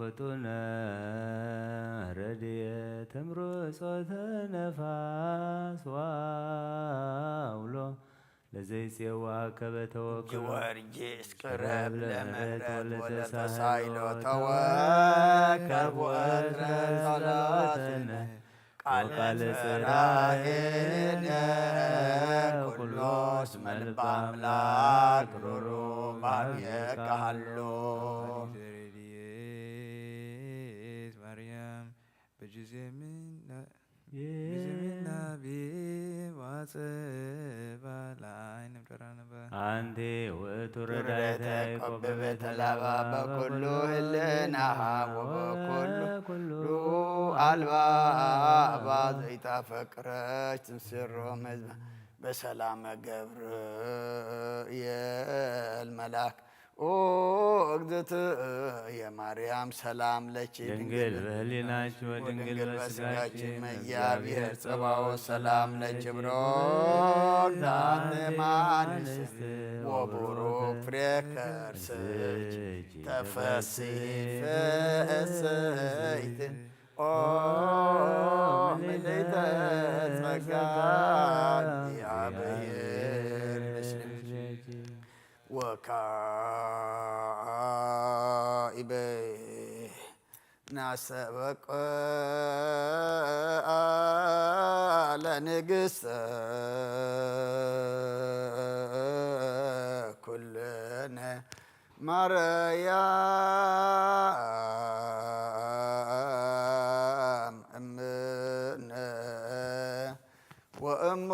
ውጡነ ረድኤት እምርጾተ ነፋስ ዋውሎ ለዘይጼዋከበ ተወክሎ። ጊዮርጊስ ቅረብ ለምህረት ወለተሳይሎ ተወከብ ወትረ ጸሎትነ ቃለ ጽራሄነ ኩሎ እስመ ልበ አምላክ ሩሩ ባብየካሃሎ። ረድኤት ማርያም በጊዜ ምና- ጊዜ ምናቤ ዋጽባ ለአይን ምድራንባ። አንቲ ውእቱ ረዳይተ ያዕቆብ በተላባ በኩሉ ህልናሃ ወበኩሉ አልባባ ዘይታፈቅረች ትንስሮ መዝባ በሰላመ ገብርኤል መልአክ ኦ እግዝእትየ ማርያም ሰላም ለኪ ድንግል በህሊናኪ ወድንግል በስጋኪ እም እግዚአብሔር ጸባኦት ሰላም ለኪ ብሩክት አንቲ እም አንስት ወቡሩክ ፍሬ ከርስኪ ተፈሲ ፍስሕቲ ኦ ምልዕተ ጸጋ እግዚአብሔር ምስሌኪ። ወካኢበ ናሰበቀ ለንግሥተ ኩልነ ማርያም እምነ ወእሙ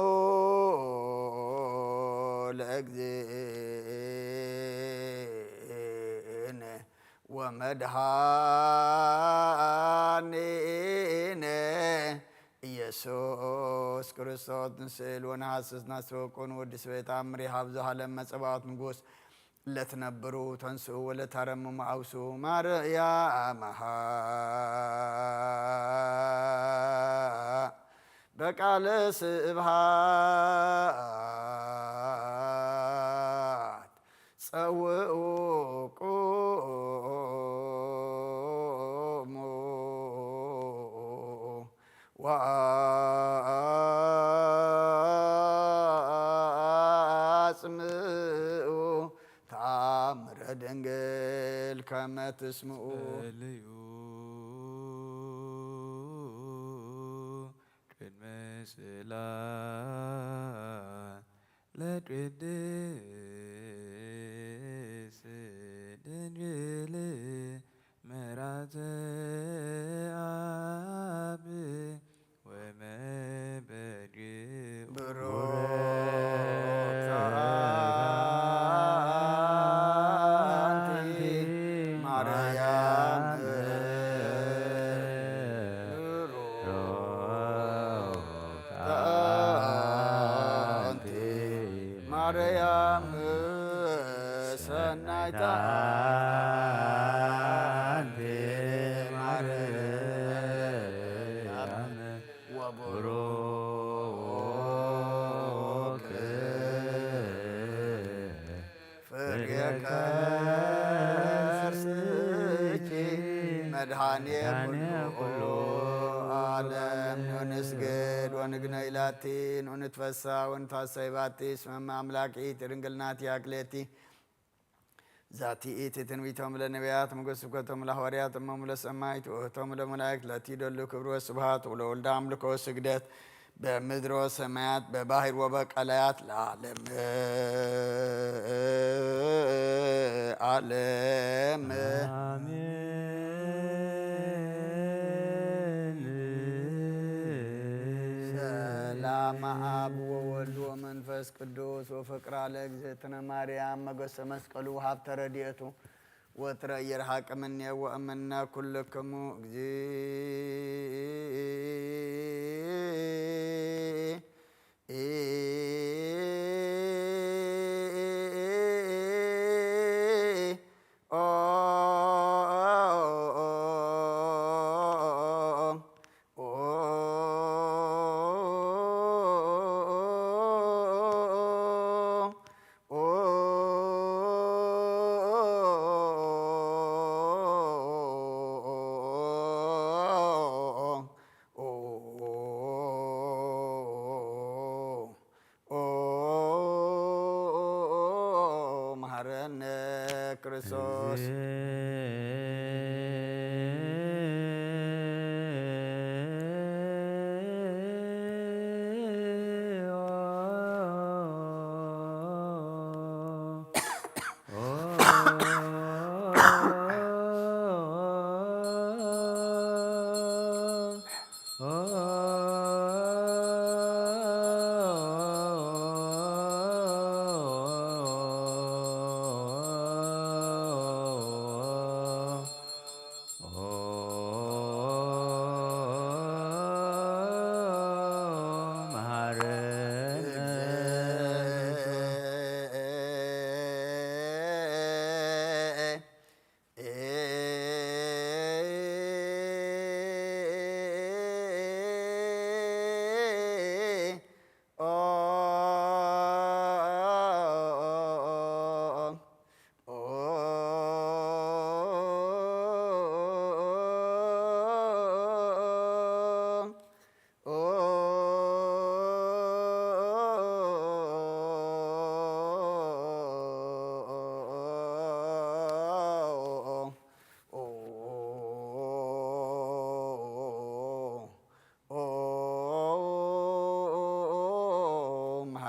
ለእግዚእነ ወመድኃኒነ ኢየሱስ ክርስቶስ ንስእል ወነሐስስ ናስተወቅን ወዲ ስቤት አምሪ ሀብዞ ሀለም መጸባዖት ንጉስ ለትነብሩ ተንስኡ ወለታረምሙ አውስኡ ማርያም አሃ በቃለ ስብሃት ጸውኡ ቁሙ ወአጽምኡ ተአምረ ድንግል ከመ ትስምኡ። ጸልዩ ቅድመ ስእላ ለቅድስት ድንግል ምራተ አብ ወመንፈስ ቅዱስ። ብሩክት አንቲ ማርያም ብሩክት አንቲ ማርያም ሰናይት አንቲ ማርያም ወቡሩክ ፍሬ ከርስኪ መድኃኔ ኩሉ ዓለም። ኑ ንስግድ ወንግነይ ላቲ፣ ኑ ንትፈሳ ወንትሐሰይ ባቲ፣ እስመ እመ አምላክ ይእቲ ድንግል ናቲ አክሌቲ። ዛቲ ይእቲ ትንቢቶም ለነቢያት፣ ሞገስ ስብከቶም ለሐዋርያት፣ እሞሙ ለሰማዕት፣ ውእቶሙ ለመላእክት፣ ለቲ ይደሉ ክብር ወስብሐት፣ ወለወልደ አምልኮ ወስግደት፣ በምድር ወሰማያት፣ በባሕር ወበቀላያት፣ ለዓለመ ዓለም። አሜን። ሰላም አብ ወወልድ ወመንፈስ ቅዱስ ወፍቅራ ለእግዝእትነ ማርያም መገሰ መስቀሉ ሀብተ ረድኤቱ ወትረ ይርሐቅ እምኔ ወእምነ ኩልክሙ እግዚእ። ክርስቶስ።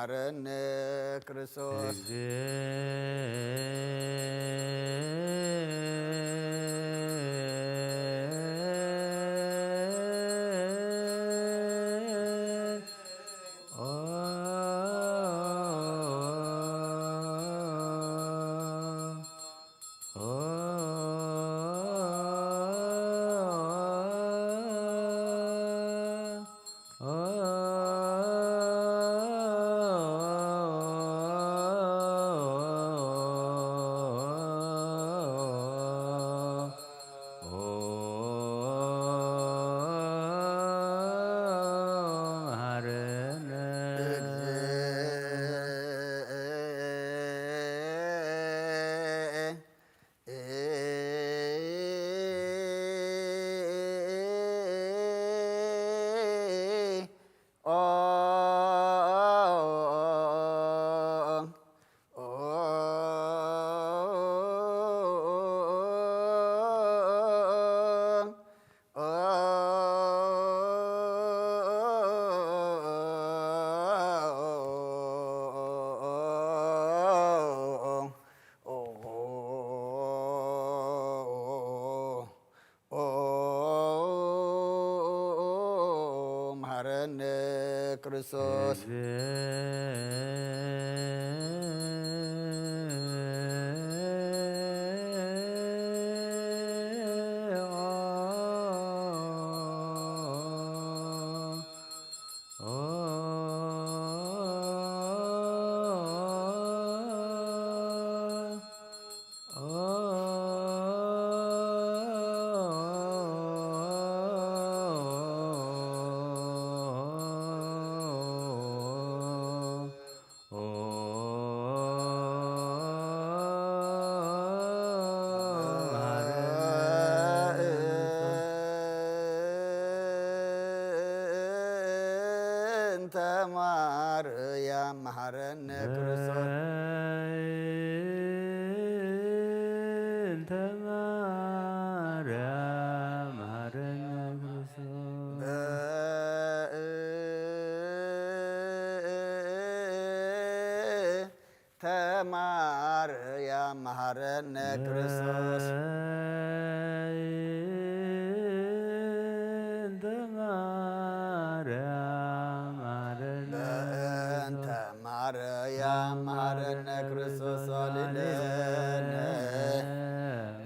መሐረነ ክርስቶስ። መሐረነ ክርስቶስ። እንተ ማርያም መሐረነ ክርስቶስ። እንተ ማርያም መሐረነ ክርስቶስ። በእንተ ማርያም መሐረነ ክርስቶስ። በእንተ ማርያም መሐረነ በእንተ ማርያም መሐረነ ክርስቶስ። ሊለነ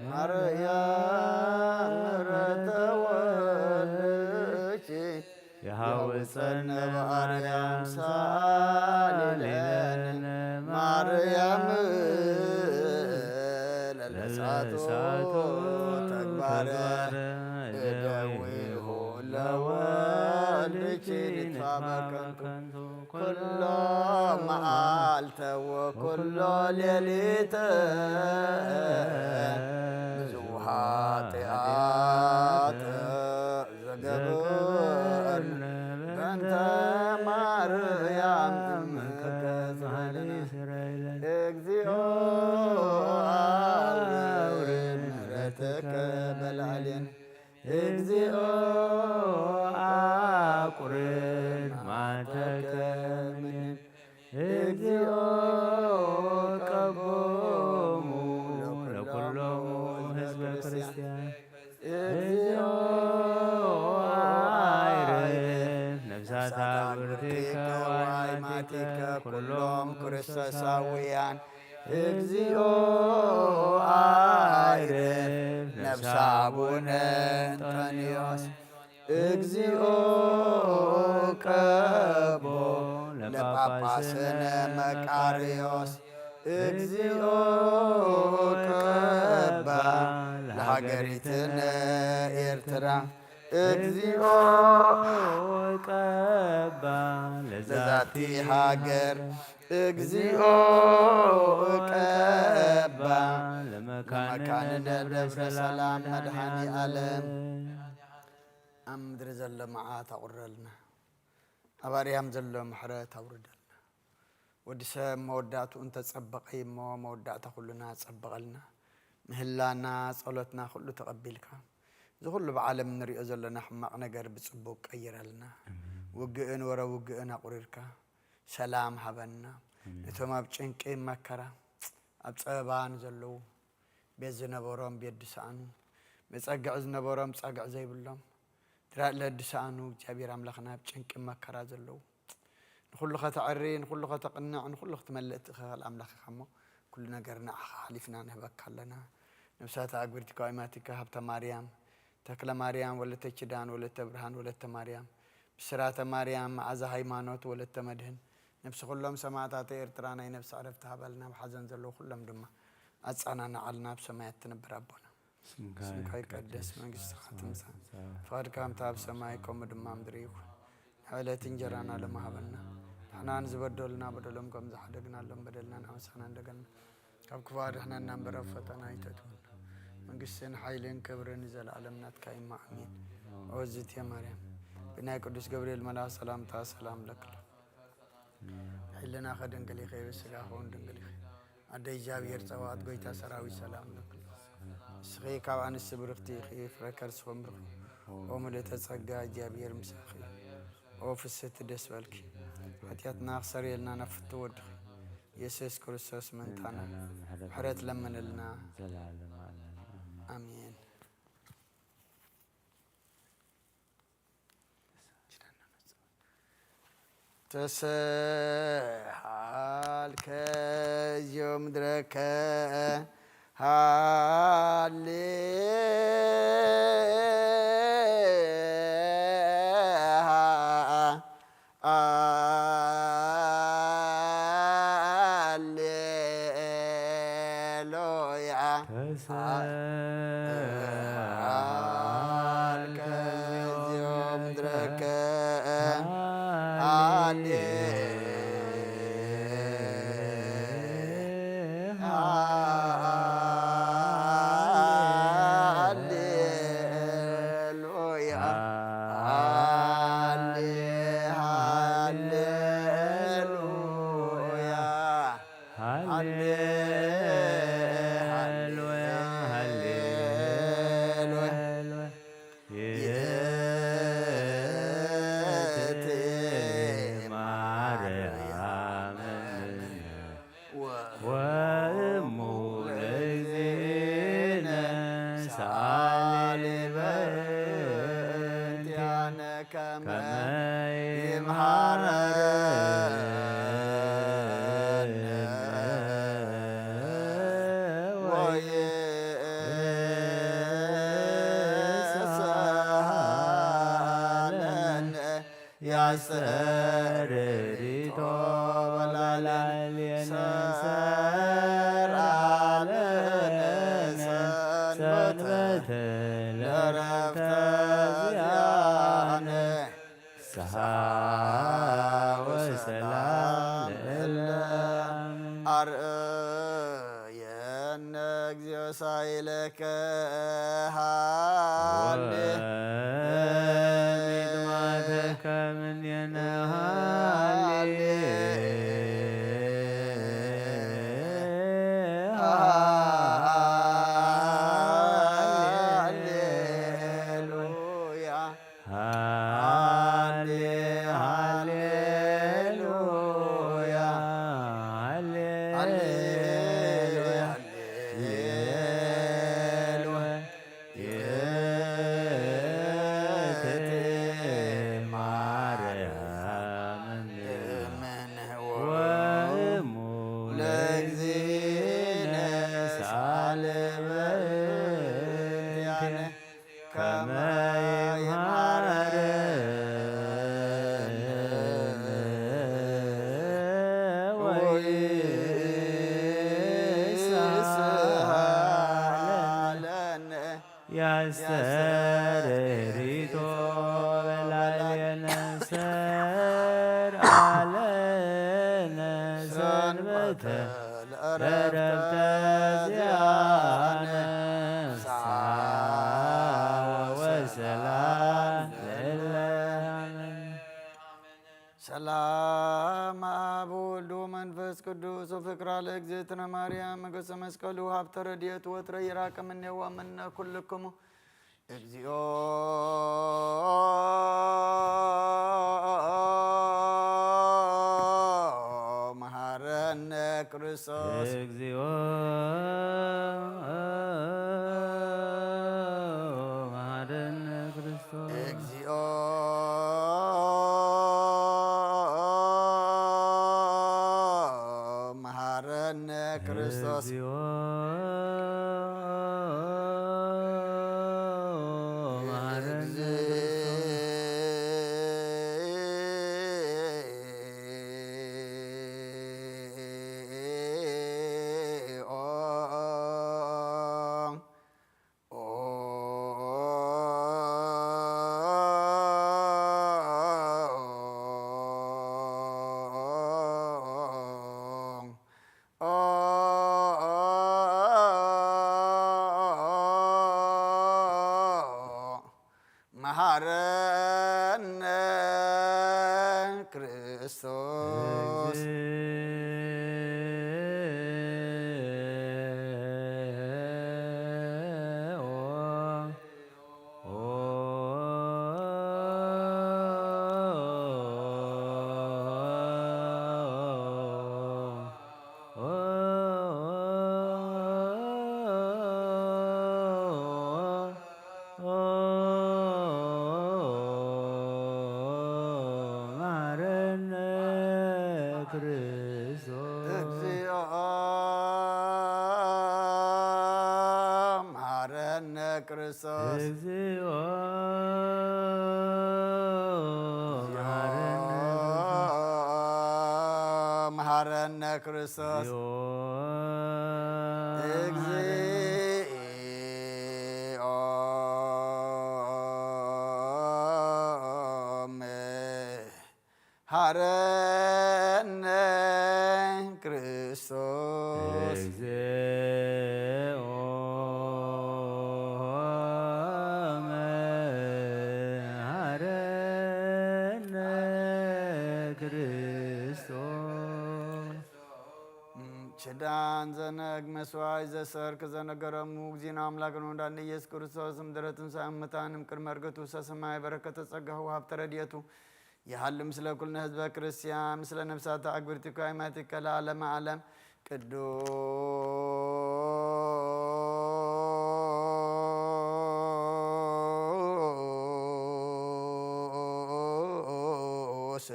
ማርያም ምሕረተ ወልድኪ የሐውፀነ በአርያም ሳሊለነ ማርያም ለለሳቱ ተግባረ እደዊሁ ለወልድኪ ንትፋ በከንቱ ኩሎ መዓልተ ወኩሎ ሌሊተ ብዙሕ ኃጢአት ዘገብር በእንተ ማርያም እምከ እግዚኦ ለዓሌን። እግዚኦ አቁርር ማተከምን። እግዚኦ ቀቦሙ ለኩሎሙ ህዝበ ክርስቲያን። እግዚኦ አይርፍ ነፍሳት አበው አበው ኩሎም ኩሎም ክርስቶሳውያን። ክርስቶሳውያን። እግዚኦ አይርፍ ነፍሰ አቡነ እንጦንዮስ። እግዚኦ ቀቦ ለጳጳስነ መቃርዮስ። እግዚኦ ቀባ ለሃገሪትነ ኤርትራ። እግዚኦ ቀባ ለዛቲ ሃገር። እግዚኦ ቀባ ለመካንነ ደብረ ሰላም መድኃኔ ዓለም። ኣብ ምድሪ ዘሎ መዓት ኣቑረልና፣ ኣብ ኣርያም ዘሎ ምሕረት ኣውርደልና። ወዲ ሰብ መወዳእትኡ እንተጸበቐ እሞ መወዳእታ ኩልና ጸበቐልና። ምህላና፣ ጸሎትና ኩሉ ተቐቢልካ፣ እዚ ኩሉ ብዓለም እንሪኦ ዘለና ሕማቕ ነገር ብጽቡቕ ቀይረልና። ኣሜን። ውግእን ወረ ውግእን ኣቑሪርካ ሰላም ሃበና። ኣሜን። ነቶም ኣብ ጭንቂ መከራ ኣብ ጸበባ ንዘለዉ፣ ቤት ዝነበሮም ቤት ድስኣኑ፣ መጸግዒ ዝነበሮም ጸግዒ ዘይብሎም፣ ድራለ ድስኣኑ፣ እግዚኣብሔር ኣምላኽና ኣብ ጭንቂ መከራ ዘለዉ፣ ንኹሉ ከተዕሪ፣ ንኹሉ ከተቕንዕ፣ ንኹሉ ክትመልእ ትኽእል ኣምላኽ ኢኻ እሞ፣ ኩሉ ነገር ንዓኻ ሓሊፍና ንህበካ ኣለና። ነብሳት ኣግብርቲ ኳይማቲካ ሃብተ ማርያም፣ ተክለ ማርያም፣ ወለተ ኪዳን፣ ወለተ ብርሃን፣ ወለተ ማርያም፣ ብስራተ ማርያም፣ መዓዛ ሃይማኖት፣ ወለተ መድህን፣ ነብሲ ኩሎም ሰማእታተ ኤርትራ ናይ ነብሲ ዕረፍቲ ሃበልና፣ ኣብ ሓዘን ዘለዉ ኩሎም ድማ ኣጸናንዓልና፣ ኣብ ሰማያት ትነብር ኣቦና። ስምካ ስምካ ይቀደስ፣ ይቀደስ፣ መንግስትኻ መንግስትኻ ትምጻእ፣ ትምጻእ፣ ፍቓድካ ከምታ ኣብ ሰማይ ከምኡ ድማ ኣብ ምድሪ ይኹን። ንዕለት እንጀራና ሎሚ ሃበና፣ ንሕና ንዝበደሉና በደሎም ከም ዝሓደግናሎም በደልና ንዓውሳና እንደገና ካብ ክፉ ኣድሕነና እምበር ኣብ ፈተና ኣይተእትወና። መንግስትን ሓይልን ክብርን ንዘለኣለም ናትካ እዩ እሞ ኣሜን። ኦ እግዝእትየ ማርያም፣ ብናይ ቅዱስ ገብርኤል መልኣኽ ሰላምታ ሰላም እብለኪ ኣለኹ። ሕልናኸ ድንግል ኢኺ፣ ብስጋኸ እውን ድንግል ኢኺ። ኣደ እግዚኣብሔር ጸባኦት፣ ጎይታ ሰራዊት ሰላም እብለኪ ኣለኹ። ንስኺ ካብ ኣንስቲ ብርኽቲ ኢኺ፣ ፍረ ከርስኺ እውን ብሩኽ እዩ። ኦ ምልእተ ጸጋ፣ እግዚኣብሔር ምሳኺ እዩ። ኦ ፍስህቲ ደስ በልኪ፣ ሓጢኣትና ክሰርየልና ናብ ፍትው ወድኺ ኢየሱስ ክርስቶስ ምእንታና ምሕረት ለምንልና። ኣሜን። ተሰሃልከ እዚኦ ምድረከ ሃሌ ሃሌሉያ። ተሰሃልከ እግዚኦ ምድረከ ሃሌ ሃሌሉያ። ሃሌ ሃሌሉያ። ሃሌ ሃሌሉያ። ሃሌሉያ። ይእቲ ማርያም ወእሙ ለእግዚእነ ሰአሊ በእንቲአነ ከመ ይምሃረነ ወይእሰሃለነ። ያስተርእይ ቶበላልየነ ሰርዓለነ ሰንበተ ለረፍተ ዚአነ። ፍስሓ ወሰላም ለእለ አርእ የነ እግዚኦ ሳይለከ ሃሌ። ወሚጥማተከ ምኔነ ሃሌ። ከመ ይምሃረነ ወይስሃለነ። ያስተርእይ ርኢቶ በላዕሌነ ሰርዓለነ ሰንበተ ለዕረፍተ ዚአነ ፍስሐ ወሰላም ለእለ ሰላም አብ ወወልድ ወመንፈስ ቅዱስ ወፍቅራ ለእግዝእትነ ማርያም ሞገሰ መስቀሉ ሀብተ ረድኤት ወትረ ይራቅ እምኔሁ ወእምነ ኩልክሙ። እግዚኦ መሐረነ ክርስቶስ። እግዚኦ መሐረነ ክርስቶስ። እግዚኦ መሐረነ ክርስቶስ። እግዚኦ መሐረነ ክርስቶስ። መሐረነ ክርስቶስ። መሐረነ ክርስቶስ። እግዚኦ መሐረነ ክርስቶስ። እግዚኦ መሐረነ ክርስቶስ። መሐረነ ክርስቶስ። እግዚኦ መሐረነ ክርስቶስ። እግዚኦ መሐረነ ክርስቶስ። ችዳን ዘነግ መስዋይ ዘሰርክ ዘነገረሙ እግዚእነ አምላክነ ወመድኃኒነ ኢየሱስ ክርስቶስ እምድረ ትንሣኤ እሙታን እምቅድመ ዕርገቱ ውስተ ሰማይ በረከተ ጸጋሁ ሀብተ ረድኤቱ ይሃሉ ምስለ ኩልነ ህዝበ ክርስቲያን ምስለ ነፍሳተ አግብርቲከ አእማቲከ ለዓለመ ዓለም። ቅዱስ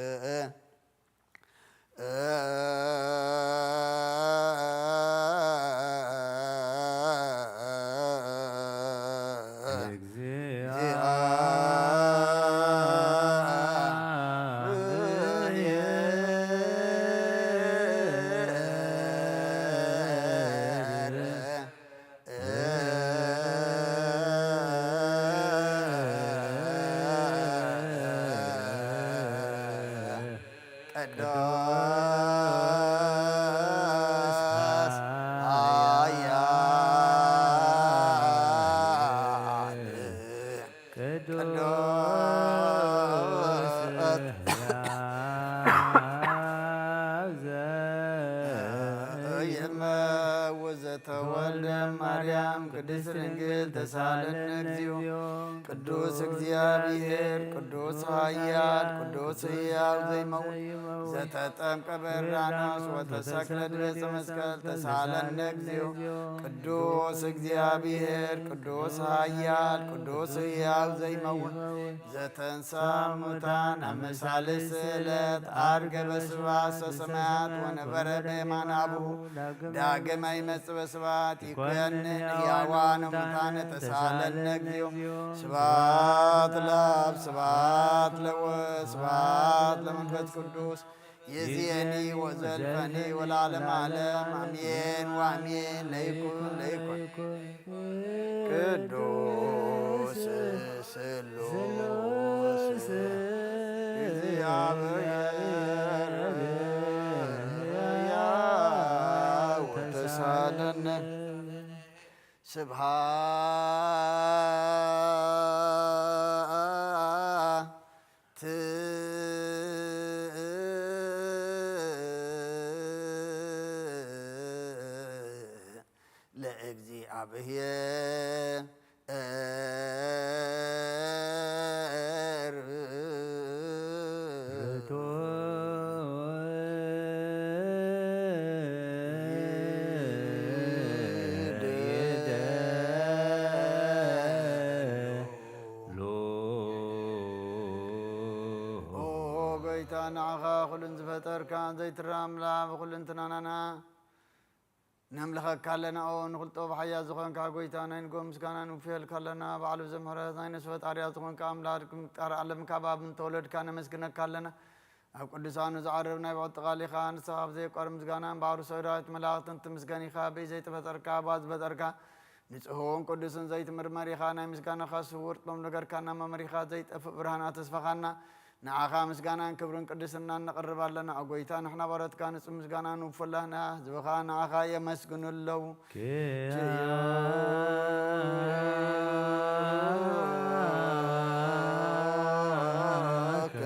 ቅዱስ ኃያል ቅዱስ አብ ዘእመ ወዘተወልደ ማርያም ቅድስት ድንግል ተሳለነ እግዚኦ። ቅዱስ እግዚአብሔር ቅዱስ ኃያል ቅዱስ ሕያው ዘይመውት ዘተጠምቀ በዮርዳኖስ ወተሰቅለ ድረተ መስቀል ተሳለነ እግዚኦ። ቅዱስ እግዚአብሔር ቅዱስ ኃያል ቅዱስ ሕያው ዘይመውት ዘተንሳ ሙታን አመሳልስ ዕለት አርገ በስብሐት ሰማያት ወነበረ በየማነ አቡሁ ዳግመ ይመጽእ በስብሐት ይኩነን ሕያዋን ሙታን ተሳለነ እግዚኦ። ስብሐት ለአብ፣ ስብሐት ለወልድ፣ ስብሐት ለመንፈስ ቅዱስ፣ ይእዜኒ ወዘልፈኒ ወለዓለመ ዓለም፣ አሜን ወአሜን። ለይኩን ለይኩን ቅዱስ ስሉስ እግዚአብሔር ያው ተሳለነ። ስብሐት ለእግዚአብሔር። ኦ ጎይታ፣ ንዓኻ ኩሉን ዝፈጠርካ ዘይትረኣ ኣምላኽ፣ ብኩልንትናና ነምልኸካ ኣለና። ኦ ንኹልጦ ብሓያ ዝኾንካ ጎይታ፣ ናይ ንጎ ምስጋና ንውፍየልካ ኣለና። ባዕሉ ዘምህረት ናይ ነፍሲ ፈጣሪያ ዝኾንካ ኣምላኽ፣ ድቅምጣር ዓለም ካብ ኣብ እንተወለድካ ነመስግነካ ኣለና። ኣብ ቅዱሳኑ ዝዓርብ ናይ ብቕጥቃል ኢኻ። ንስኻ ኣብ ዘየቋርብ ምስጋና እምበኣር ሰራዊት መላእኽትን ትምስገን ኢኻ። ብዘይተፈጠርካ፣ ብኣ ዝፈጠርካ ንጹህን ቅዱስን ዘይትምርመር ኢኻ። ናይ ምስጋናኻ ስውር ጥበብ ነገርካና መመሪኻ ዘይጠፍእ ብርሃን ኣተስፋኻና። ንዓኻ ምስጋናን ክብርን ቅድስናን ነቕርብ ኣለና። ኦ ጎይታ፣ ንሕና ባሮትካ ንጹህ ምስጋና ንውፈላና። ህዝብኻ ንዓኻ የመስግኑ ኣለዉ። ኪያከ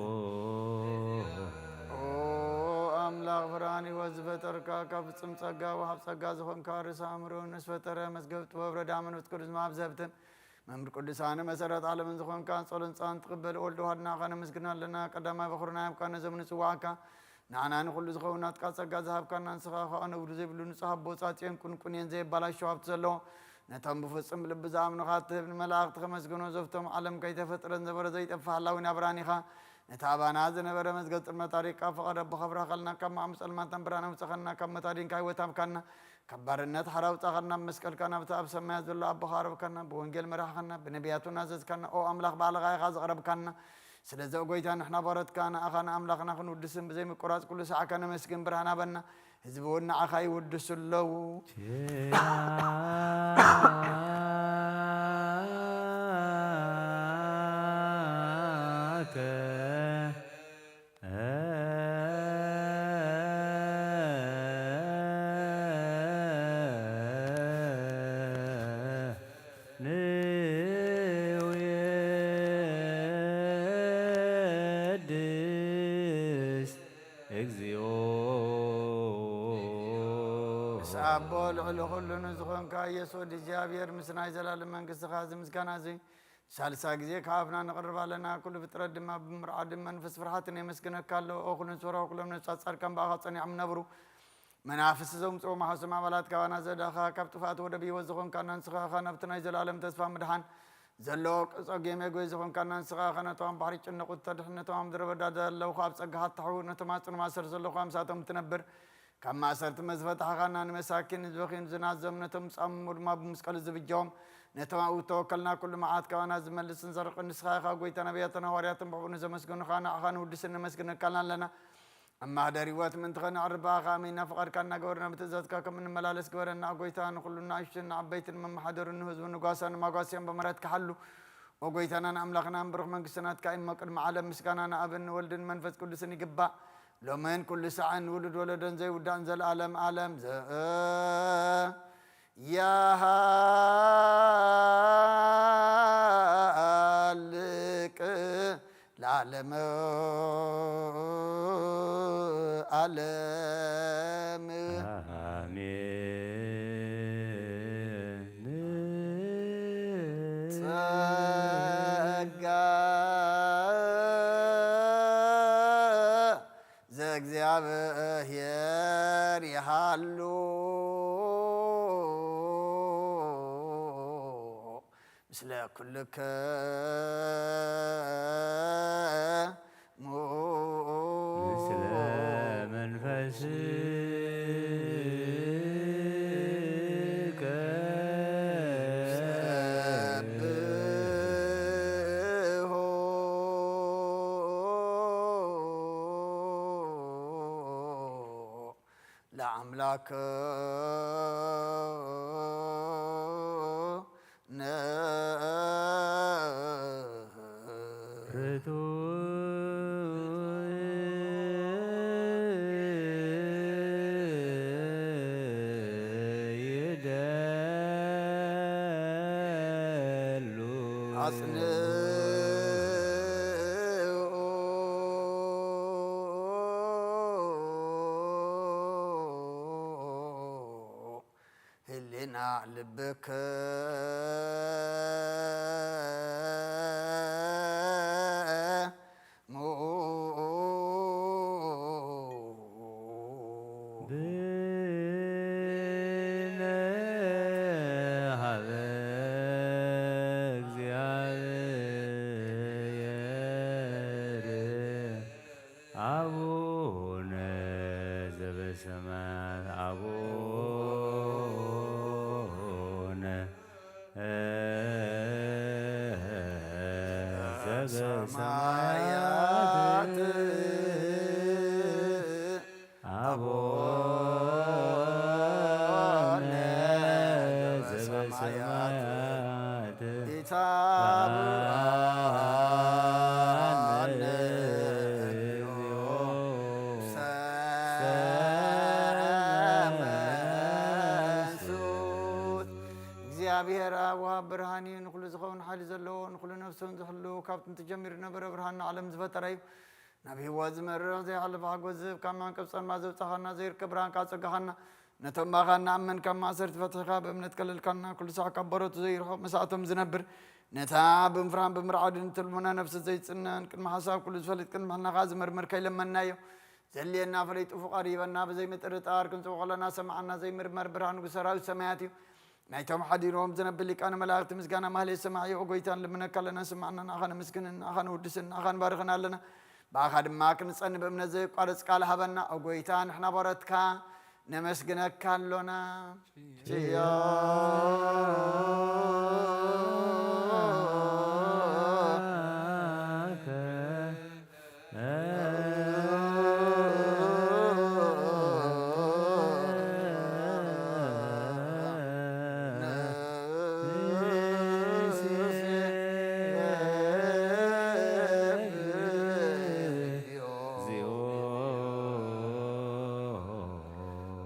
ንሴብሖ። ኦ ኣምላኽ ብርሃን ህይወት ዝፈጠርካ፣ ካብ ፍጹም ጸጋ ወሃብ ጸጋ ዝኾንካ፣ ርእሰ ኣእምሮ ንዝፈጠረ፣ መዝገብ ጥበብ ረዳ መንፈስ ቅዱስ መሃብ ዘህብትን መምህር ቅዱሳን መሰረት ዓለምን ዝኾንካ፣ ጸሎን ጻን ትቕበል ወልድ ዋህድና ኸነመስግና ኣለና። ቀዳማይ በኹርና ያብካ ነዞም ንጽዋዕካ፣ ንዓና ንኹሉ ዝኸውን ናትካ ጸጋ ዝሃብካና፣ ንስኻ ኸኣ ነውሪ ዘይብሉ ንጹህ ኣቦ፣ ጻጽዮን ቁንቁንየን ዘየባላሾ ሃብቲ ዘለዎ፣ ነቶም ብፍጹም ልቢ ዝኣምኑኻ እትህብ ንመላእኽቲ ከመስግኖ፣ ዘፍቶም ዓለም ከይተፈጥረ ዝነበረ ዘይጠፍእ ሃላዊ ናብራን ኢኻ። ነቲ ኣባና ዝነበረ መዝገብ ጽልመት ኣሪቕካ፣ ፍቓድ ኣቦኻ ኣብራኸልና፣ ካብ ማዕሙ ጸልማት ናብ ብርሃን ኣውጻኻና፣ ካብ ሞት ኣዲንካ ህይወት ሃብካና፣ ካብ ባርነት ሓራ ኣውጻኻና፣ ብመስቀልካ ናብቲ ኣብ ሰማያት ዘሎ ኣቦኻ ኣቕረብካና፣ ብወንጌል መራሕኻና፣ ብነቢያቱ ናዘዝካና፣ ኦ ኣምላኽ ባዕልኻ ኢኻ ዘቕረብካና። ስለዚ ኦ ጎይታ ንሕና ባሮትካ ንኣኻ ንኣምላኽና ክንውድስን ብዘይ ምቁራጽ ኩሉ ሰዓካ ነመስግን ብርሃን ሃበና። ህዝቢ እውን ንዓኻ ይውድሱ ኣለዉ። ኪያከ ንውየድስ እግዚኦ። ምስ ኣቦ ልዕሊ ኩሉ ንዝኾንካ ኢየሱስ ወዲ እግዚኣብሔር፣ ምስ ናይ ዘላለም መንግስትኻ እዚ ምስጋና እዚ ሳልሳ ግዜ ካብ ኣፍና ነቕርብ ኣለና። ኩሉ ፍጥረት ድማ ብምርዓድን መንፈስ ፍርሃትን የመስግነካ ኣሎ። ኦ ኩሉ ንስወራ ኩሎም ነፍሳት ጻድቃን ብኣኻ ጸኒዖም ነብሩ። መናፍስቲ ዘምጽኦ መሓሶም ኣባላት ካባና ዘዳኻ፣ ካብ ጥፍኣት ወደብ ህይወት ዝኾንካና ንስኻ ኢኻ። ናብቲ ናይ ዘላለም ተስፋ ምድሓን ዘለዎ ቅጾ ጌሜ ጎይ ዝኾንካና ንስኻ ኢኻ። ነቶም ኣብ ባሕሪ ጭነቑት ተድሕን፣ ነቶም ኣብ ምድረ በዳ ዘለዉ ኣብ ጸጋኻ ትሓውር፣ ነቶም ኣብ ጽኑ ማእሰር ዘለዉ ምሳቶም ትነብር። ካብ ማእሰርቲ መዝፈታሕኻና ንመሳኪን ንዝበኽዩን ዝናዞም ነቶም ዝጻምሙ ድማ ብመስቀሉ ዝብጀዎም ነቶም ኣብኡ ተወከልና ኩሉ መዓት ካባና ዝመልስን ዘርቕን ንስኻ ኢኻ። ጎይታ ነቢያትን ሃዋርያትን ብሕቡእ ንዘመስገኑኻ ንዓኻ ንውድስን ነመስግነካን ኣለና። ኣብ ማህደር ህይወት ምእንቲ ኸነዕርፍ ብኣኻ ኣሚንና ፍቓድካ እናገበርና ብትእዛዝካ ከም እንመላለስ ግበረና። ጎይታ ንኹሉ ንኣሽቱን ንዓበይትን መመሓደሩን ንህዝቡ ንጓሳን ንማጓስያን ብምህረትካ ሓሉ። ኦ ጎይታናን ኣምላኽናን ብሩኽ መንግስቲ ናትካ እሞ ቅድሚ ዓለም ምስጋና ንኣብን ንወልድን መንፈስ ቅዱስን ይግባእ። ሎምን ኩሉ ሳዕን ውሉድ ወለዶን ዘይውዳእን ዘለዓለም ዓለም ዘ-፣ ያሃልቅ ለዓለመ ዓለም። አሜን። ጸጋ ዘእግዚኣብሔር ይሃሉ። ምስለ ኩልከ ሙ ምስለ መንፈስከ ሰብሖ ለአምላክ ነ ርቱዕ ይደሉ አጽንዑ ህሊና ልብክ ሙ ብነ ሀበ እግዚኣብሔር አቡነ ዘበሰማያት አቡነ ዘበሰማያት አቡነ ዘበሰማያት ኢታብአነ እግዚኦ ውስተ መንሱት። እግዚኣብሔር አብ ወሃብ ብርሃን እዩ። ንኹሉ ዝኸውን ሓይሊ ዘለዎ፣ ንኹሉ ነፍሱን ዝሕሉ፣ ካብ ጥንቲ ጀሚሩ ነበረ፣ ብርሃን ንዓለም ዝፈጠረ እዩ። ናብ ህይወት ዝመርሕ ዘይሓልፍ ሓጎስ ዝህብ፣ ካብ መዕንቀፍ ጸልማት ዘውጻኻና፣ ዘይርከብ ብርሃን ካጸጋኻና፣ ነቶም ብኣኻ እንኣምን ካብ ማእሰርቲ ፈቲሕካ ብእምነት ከለልካና፣ ኩሉ ሳዕ ካብ በረቱ ዘይርሕቕ ምስኣቶም ዝነብር፣ ነታ ብምፍራን ብምርዓድን እትልሙና ነፍሲ ዘይጽነን፣ ቅድሚ ሓሳብ ኩሉ ዝፈልጥ፣ ቅድሚ ሕልናኻ ዝምርምር ከይለመንናዮ፣ ዘድልየና ፈሊጡ ፍቓዱ ይበና። ብዘይ ምጥርጣር ክንጽቡ ከለና ሰማዓና ዘይምርመር ብርሃን ንጉስ ሰራዊት ሰማያት እዩ። ናይቶም ሓዲሮም ዝነብር ሊቃነ መላእክቲ ምስጋና ማህሌት ሰማዒ፣ ኦ ጎይታ፣ ንልምነካ ኣለና፣ ስማዕና፣ ንኣኻ ነመስግንን፣ ንኣኻ ነውድስን፣ ንኣኻ ንባርኽን ኣለና። ብኣኻ ድማ ክንጸኒ ብእምነት ዘየቋርጽ ቃል ሃበና። ኦ ጎይታ፣ ንሕና ባሮትካ ነመስግነካ ኣሎና። ችዮ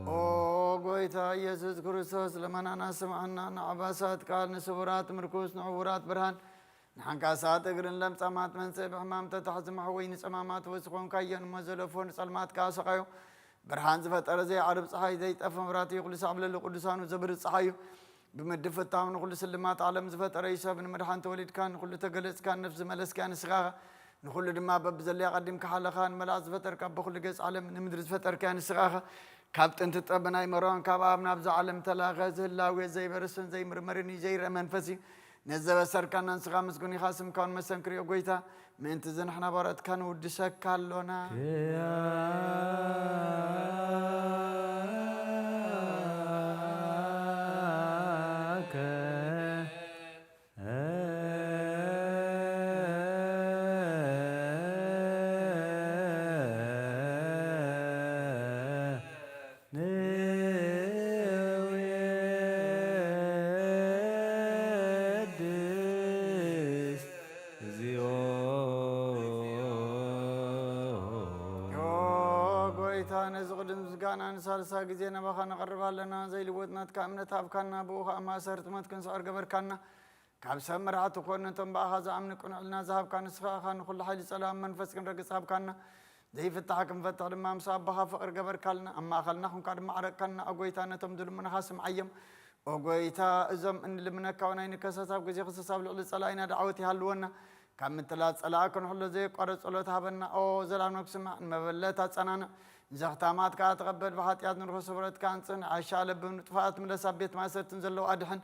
ኦ ጎይታ ኢየሱስ ክርስቶስ፣ ልመናና ስምዓና። ንዓባሳት ቃል፣ ንስቡራት ምርኩስ፣ ንዕውራት ብርሃን፣ ንሓንካሳት እግርን ለምጻማት መንጽእ፣ ብሕማም ተታሕዚ መሕወይ፣ ንጸማማት ፈውሲ ኾንካዮ፣ ንሞት ዘለፎ ንጸልማት ከኣ ሰቓዮ። ብርሃን ዝፈጠረ ዘይዓርብ ጸሓይ፣ ዘይጠፍእ መብራህቲ፣ ኩሉ ሳዕ ብለሊ ቅዱሳኑ ዘብርህ ጸሓይ እዩ። ብምድፍታው ንኹሉ ስልማት ዓለም ዝፈጠረ እዩ። ሰብ ንምድሓን ተወሊድካ፣ ንኹሉ ተገለጽካ፣ ንነፍሲ ዝመለስካያ ንስኻ ኢኻ። ንኹሉ ድማ በብዘለያ ቀዲምካ ሓለኻ፣ ንመላእኽቲ ዝፈጠርካ፣ በኹሉ ገጽ ዓለም ንምድሪ ዝፈጠርካያ ንስኻ ኢኻ። ካብ ጥንቲ ጥበብ ናይ መርዖን ካብ ኣብ ናብዛ ዓለም ተላኸ፣ ዝህላዌ ዘይበርስን ዘይምርመርን እዩ፣ ዘይረአ መንፈስ እዩ። ነዚ ዘበሰርካና ንስኻ ምስጉን ኢኻ፣ ስምካ እውን መሰንክር እዩ፣ ኦ ጎይታ። ምእንቲ እዚ ንሕና ባሮትካ ንውድሰካ ኣሎና። ክያከ ንውድስ እግዚኦ። ኦ ጎይታ፣ ነዚ ቅዱስ ምስጋና ንሳልሳ ግዜ ናባኻ ነቐርብ ኣለና። ዘይልወጥ ናትካ እምነት ሃብካና፣ ብኡ ኸኣ ማእሰርቲ ሞት ክንስዕር ገበርካና። ካብ ሰብ መራሕቲ ኮን ነቶም ብኣኻ ዝኣምኑ ቅኑዕ ሕልና ዝሃብካ ንስኻ ኢኻ። ንኹሉ ሓይሊ ጸላም መንፈስ ክንረግጽ ሃብካና። ዘይፍታሕ ክንፈትሕ ድማ ምስ ኣቦኻ ፍቕሪ ገበርካልና። ኣብ ማእከልና ኹንካ ድማ ዓረቅካና። ኦ ጎይታ፣ ነቶም ዝልምኑኻ ስምዓዮም። ኦ ጎይታ፣ እዞም እንልምነካ እውን ኣይንከሰስ። ኣብ ግዜ ክሰስ ኣብ ልዕሊ ጸላኢና ደዓወት ይሃልወና። ካብ ምትላል ጸላኢ ክንሕሎ ዘየቋርጽ ጸሎት ሃበና። ኦ ዘላለም ክስማዕ፣ ንመበለት ኣጸናንዕ። ንዘኽታማት ከኣ ተቐበል። ብሓጢኣት ንርኹስ ሕብረትካ ኣንጽህ። ንዓሻ ለብም ንጥፋኣት ምለስ። ኣብ ቤት ማእሰርትን ዘለዉ ኣድሕን።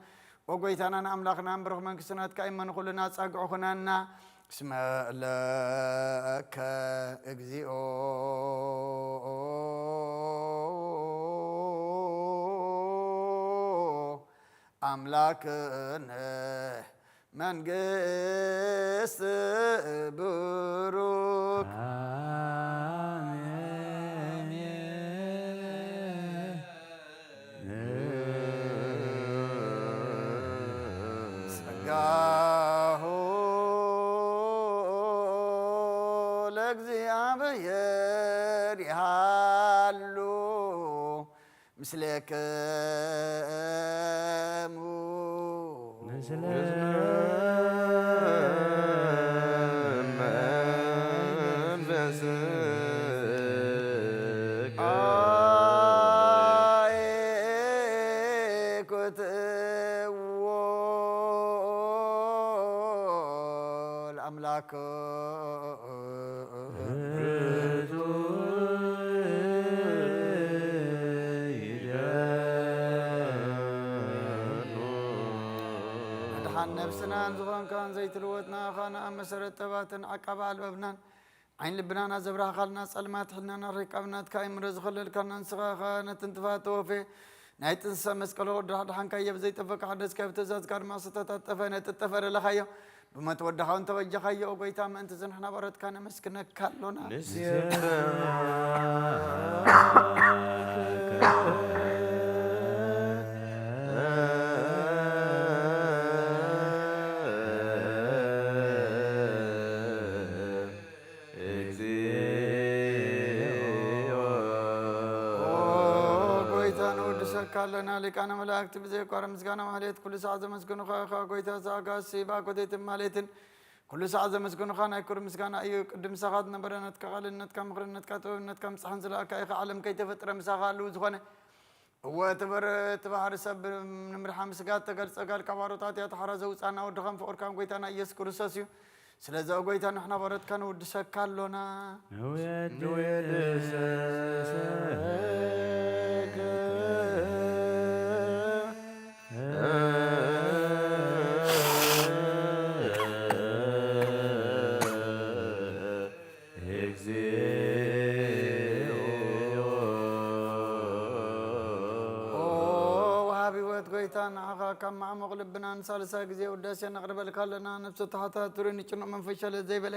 ኦ ጎይታናን ኣምላኽናን ብሩኽ መንግስቲ ናትካ እመን ኩልና ጻግዑ ኩነና። እስመ ለከ እግዚኦ ኣምላክነ መንግስት ብሩክ። ጸጋሁ ለእግዚኣብሔር ይሃሉ ምስሌክሙ። ምስለ መንፈስከ። ኣይኩትዎ ለኣምላክ። መድሓን ነብስናን ዝኾንካን ዘይትልወጥ ንኣኻ ንኣብ መሰረት ጠባትን ዓቃቢ ኣልበብናን ዓይን ልብናና ዘብራህካልና ጸልማት ሕልናና ርሒቃ ብናትካ ኣእምሮ ዝኸለልካና ንስኻ ኢኻ ነቲ ንጥፋት ተወፌ ናይ ጥንስሳ መስቀል ወዲ ሓድሓንካዮ ብዘይጠፈካ ሓደስካዮ ብትእዛዝካ ድማ ስህተታት ጠፈ ነጥጠፈ ደለኻዮ ብሞት ወድኻ እውን ተበጀኻዮ። ኦ ጎይታ ምእንቲ እዚ ንሕና ባሮትካ ነመስግነካ ኣሎና። ንስኻ እግዚኦ። ኦ ጎይታ ነወድሰካ ኣለና። ሊቃነ መላእክቲ ብዘየቋርጥ ምስጋና ማህሌት ኩሉ ሰዓት ዘመስግኑኻ ኢኻ። ጎይታ ዘኣጋሲ ብኣኮቴትን ማህሌትን ኩሉ ሰዓት ዘመስግኑኻ ናይ ክብሪ ምስጋና እዩ። ቅድም ምሳኻ ዝነበረ ናትካ ቃልን ናትካ ምኽርን ናትካ ጥበብን ናትካ ምጽሓን ዝለኣካ ኢኻ። ዓለም ከይተፈጥረ ምሳኻ ኣለዉ ዝኾነ እወ፣ እቲ በር-፣ እቲ ባሕሪ ሰብ ንምድሓን ብስጋ እተገልጸ ቃልካ ባሮታት እያ። እቲ ሓራ ዘውጻና ወድኻን ፍቑርካን ጎይታና ኢየሱስ ክርስቶስ እዩ። ስለዚ፣ ኦ ጎይታ፣ ንሕና ባሮትካ ንውድሰካ ኣሎና። ንውድሰካ። ኦ ወሃቢ ህይወት ጎይታ፣ ንዓኻ ካብ ማዕሙቕ ልብና ንሳልሳይ ግዜ ውዳሴ ነቕርበልካ ኣለና። ነብሱ ተሓታቱሪ ንጭኑቕ መንፈስ ሸለል ዘይበለ፣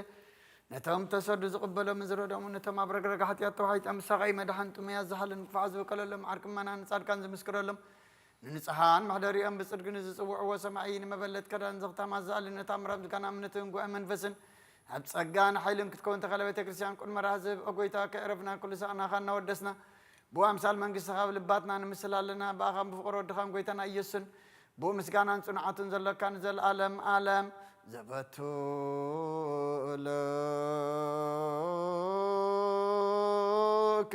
ነቶም ተሰዱ ዝቕበሎም ዝረደሙ፣ ነቶም ኣብ ረግረግ ሓጢኣት ተዋሒጦም ዝሳቐዩ መድሓን ጥሙያት ዝሓልን ክፉዓት ዝበቀለሎም ዓርኪ እመናን ጻድቃን ዝምስክረሎም፣ ንንጹሓን መሕደሪኦም ብጽድቂ ንዝጽውዕዎ ሰማዒ፣ ንመበለት ከዳን ዘኽታማት ዝኣሊ፣ ነታ ምራብ ዝጋና እምነትን ጉባኤ መንፈስን ኣብ ጸጋን ሓይልን ክትከውን ተኸለ ቤተ ክርስቲያን ቅድመ ራህዝብ፣ ኦ ጎይታ፣ ከየዕረፍና ኩሉ ሳቕናኻ እናወደስና፣ ብኡ ኣምሳል መንግስትኻ ኣብ ልባትና ንምስል ኣለና። ብኣኻን ብፍቕሪ ወድኻን ጎይታና ኢየሱስን ብኡ ምስጋናን ጽንዓቱን ዘሎካ ንዘለኣለም ኣለም ዘበቱ ለከ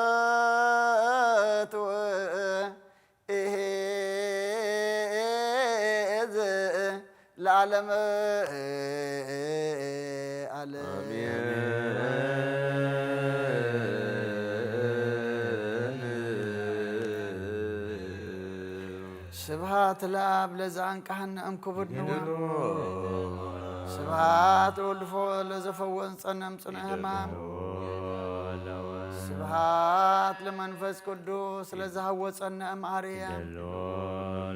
ስብሐት ወይእዜዝ ለዓለመ ዓለም። ስብሐት ለአብ ለዘአንቀሐነ እምክቡድ ንዋ። ስብሐት ለወልድ ለዘፈወሰነ እምጽኑዕ ሕማም። ስብሐት ለመንፈስ ቅዱስ ለዘሃወጸነ እምአርያም።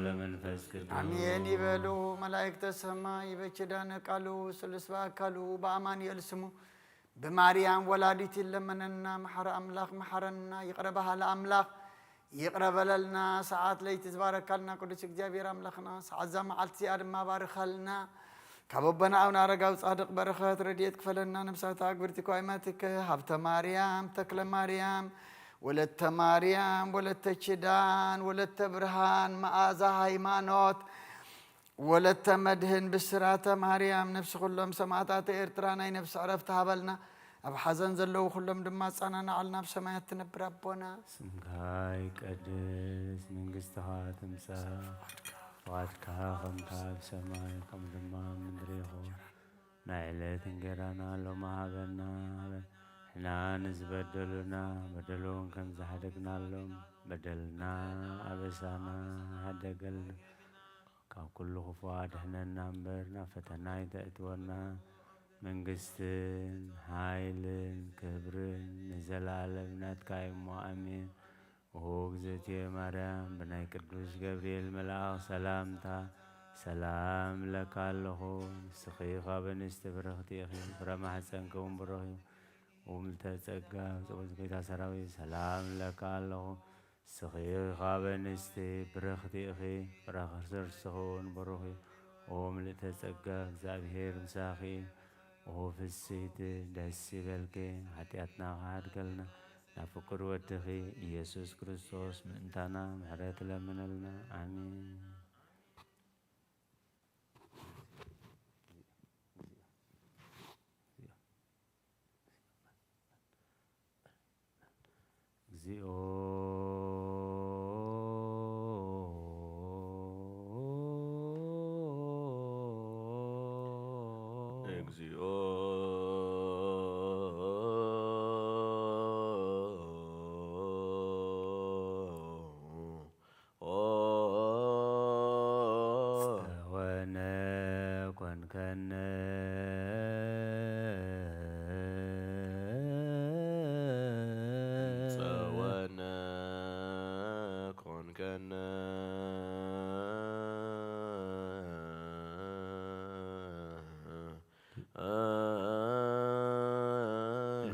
ለመንፈስ ቅዱስ። አሜን ይበሉ መላእክተ ሰማይ በኪዳነ ቃሉ ስሉስ በአካሉ በአማኑኤል ስሙ ብማርያም ወላዲት ይለመነና። መሓሪ ኣምላኽ መሓረና። ይቕረ በሃሊ ኣምላኽ ይቕረ በለልና። ሰዓት ለይቲ ዝባረካልና ቅዱስ እግዚኣብሔር ኣምላኽና፣ ሰዓት እዛ መዓልቲ እዚኣ ድማ ባርኸልና። ካብ ኣቦና ኣቡነ ኣረጋዊ ጻድቕ በረኸት ረድኤት ክፈለና። ነብሳታ ኣግብርቲ ኳይማትከ ሃብተ ማርያም፣ ተክለ ማርያም፣ ወለተ ማርያም፣ ወለተ ኪዳን፣ ወለተ ብርሃን፣ መዓዛ ሃይማኖት፣ ወለተ መድህን ብስራተ ማርያም፣ ነፍሲ ኩሎም ሰማዕታተ ኤርትራ ናይ ነፍሲ ዕረፍቲ ሃበልና። ኣብ ሓዘን ዘለዉ ኩሎም ድማ ኣጸናንዓልና። ኣብ ሰማያት ትነብር ኣቦና። ስምካ ይቀደስ፣ መንግስትኻ ትምጻእ፣ ፍቓድካ ከምታ ኣብ ሰማይ ከምኡ ድማ ኣብ ምድሪ ይኹን። ናይ ዕለት እንጌራና ሎሚ ሃበና፣ ሃበ-፣ ንሕና ንዝበደሉና በደሎም ከም ዝሓደግናሎም በደልና ኣበሳና ሓደገልና። ካብ ኩሉ ክፉእ ኣድሕነና እምበር ናብ ፈተና ኣይተእትወና። መንግስትን ሓይልን ክብርን ንዘለኣለም ናትካ እዩ እሞ፣ ኣሜን። ኦ እግዝእትየ ማርያም፣ ብናይ ቅዱስ ገብርኤል መልኣኽ ሰላምታ ሰላም እብለካ ኣለኹ። ንስኺ ካብ ኣንስቲ ብርኽቲ ኢኺ፣ ፍረ ማሕፀንኪ እውን ብሩኽ እዩ። ኦ ምልዕተ ጸጋ፣ ጸወት ጌታ ሰራዊት፣ ሰላም እብለካ ኣለኹ። ንስኺ ካብ ኣንስቲ ብርኽቲ ኢኺ፣ ፍረ ከርስኺ እውን ብሩኽ እዩ። ኦ ምልዕተ ጸጋ፣ እግዚኣብሔር ምሳኺ እዩ። ኦ ፍስሕቲ፣ ደስ ይበልኪ፣ ሓጢኣትና ክሓድገልና፣ ናብ ፍቁር ወድኺ ኢየሱስ ክርስቶስ ምእንታና ምሕረት ለምነልና። ኣሜን። እግዚኦ። እግዚኦ። ኦ ጸወነ ኮንከነ። ጸወነ ኮንከነ።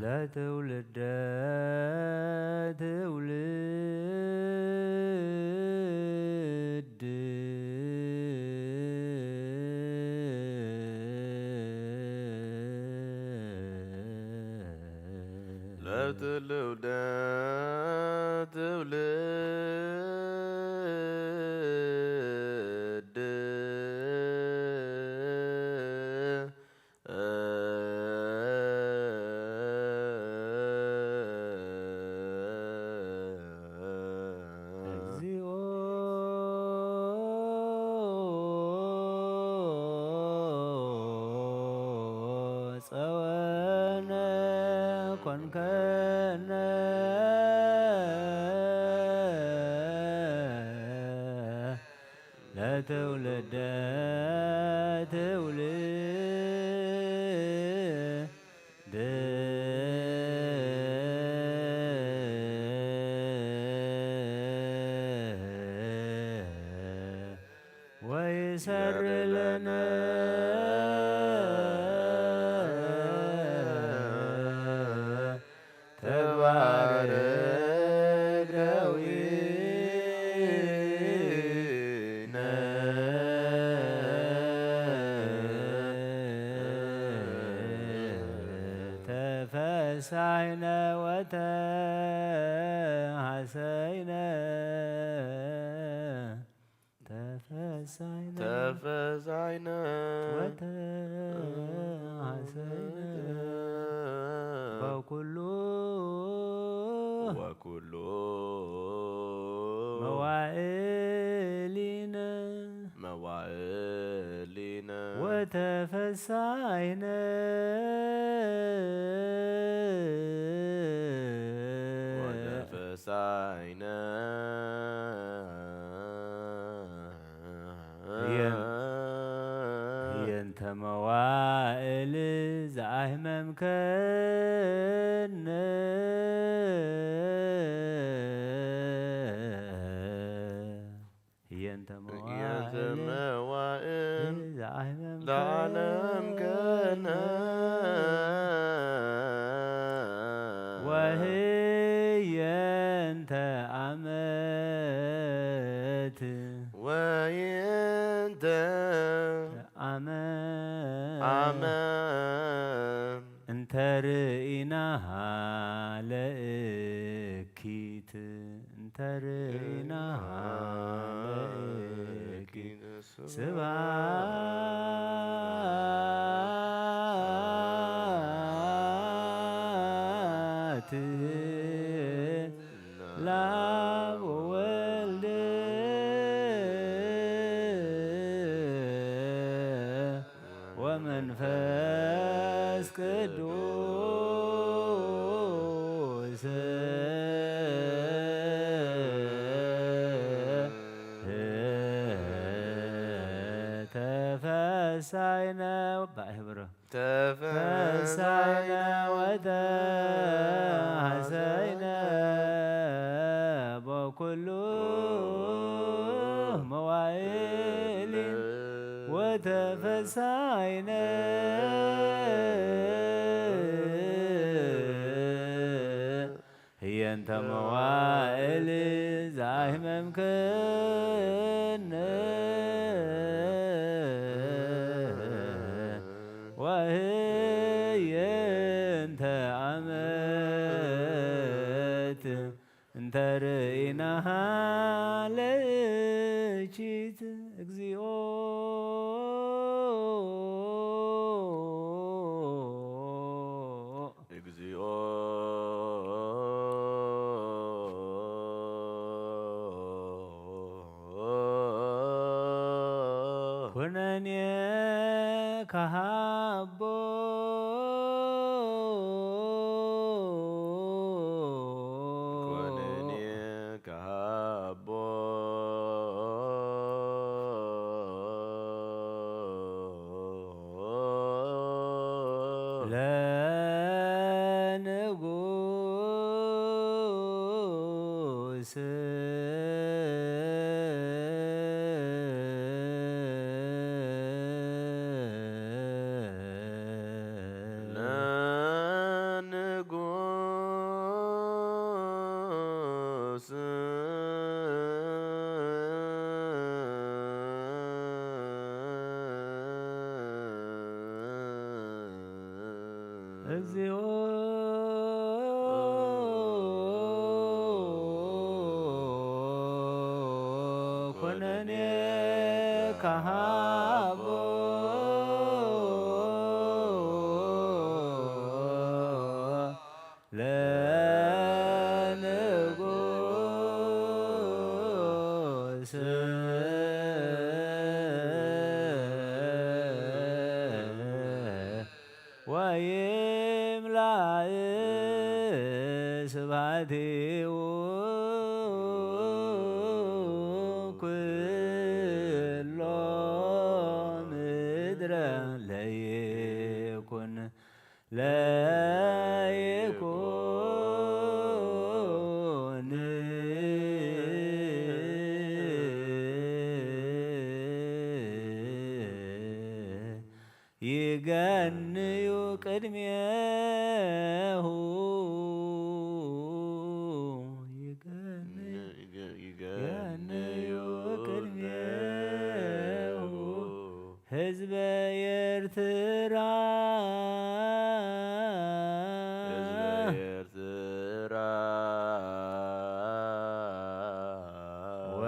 ለትውልደ ትውልድ። ለትውልደ ትውልድ። እግዚኦ ጸወነ ኮንከነ። ለትውልደ ትውልድ። ወይሰር ለነ ተባረክ ደዊነ። ተፈሳይነ ወተሐሰይነ። ተፈሳይነ ተፈሳይነ ወተሐሰይነ። በኩሉ ወኩሉ መዋዕሊነ መዋዕሊነ ወተፈሳይነ ወተፈሳይነ። ህየን-፣ ህየንተ መዋእል ዝኣህመምከነ። ህየንተ ህየንተ መዋእል መዋእል ዝኣህመምከነ። ለዓለም ከነ። ወህየንተ ኣመት ወይንተ ኣመት ኣመት እንተ ርኢናሃ ለእኪት፣ እንተ ርኢናሃ ለእኪት። ስብሐት ለአብ ወወልድ ወመንፈስ ቅዱስ። ተፈሳይነ ባእህብሮ ተፈሳይነ ወተሐሰይነ በኩሉ መዋዕል ወተፈሳይነ ህየንተ መዋእል ዛህመምክን ወህየንተ ዓመት እንተ ርኢናሃ ለእኪት እግዚኦ። እግዚኦ። ኩነኔ ከሃቦ። ኩነኔ ከሃቦ። ለንጉስ ለንጉስ እግዚኦ። ኩነኔ ከሃቦ ለንጉስ ወይምላእ ስብሐቲሁ ኩሎ ምድረ ለይኩን ለይኩን ይገንዩ ቅድሜሁ ይገንዩ ይገንዩ ቅድሜሁ ህዝበ ኤርትራ ህዝበ ኤርትራ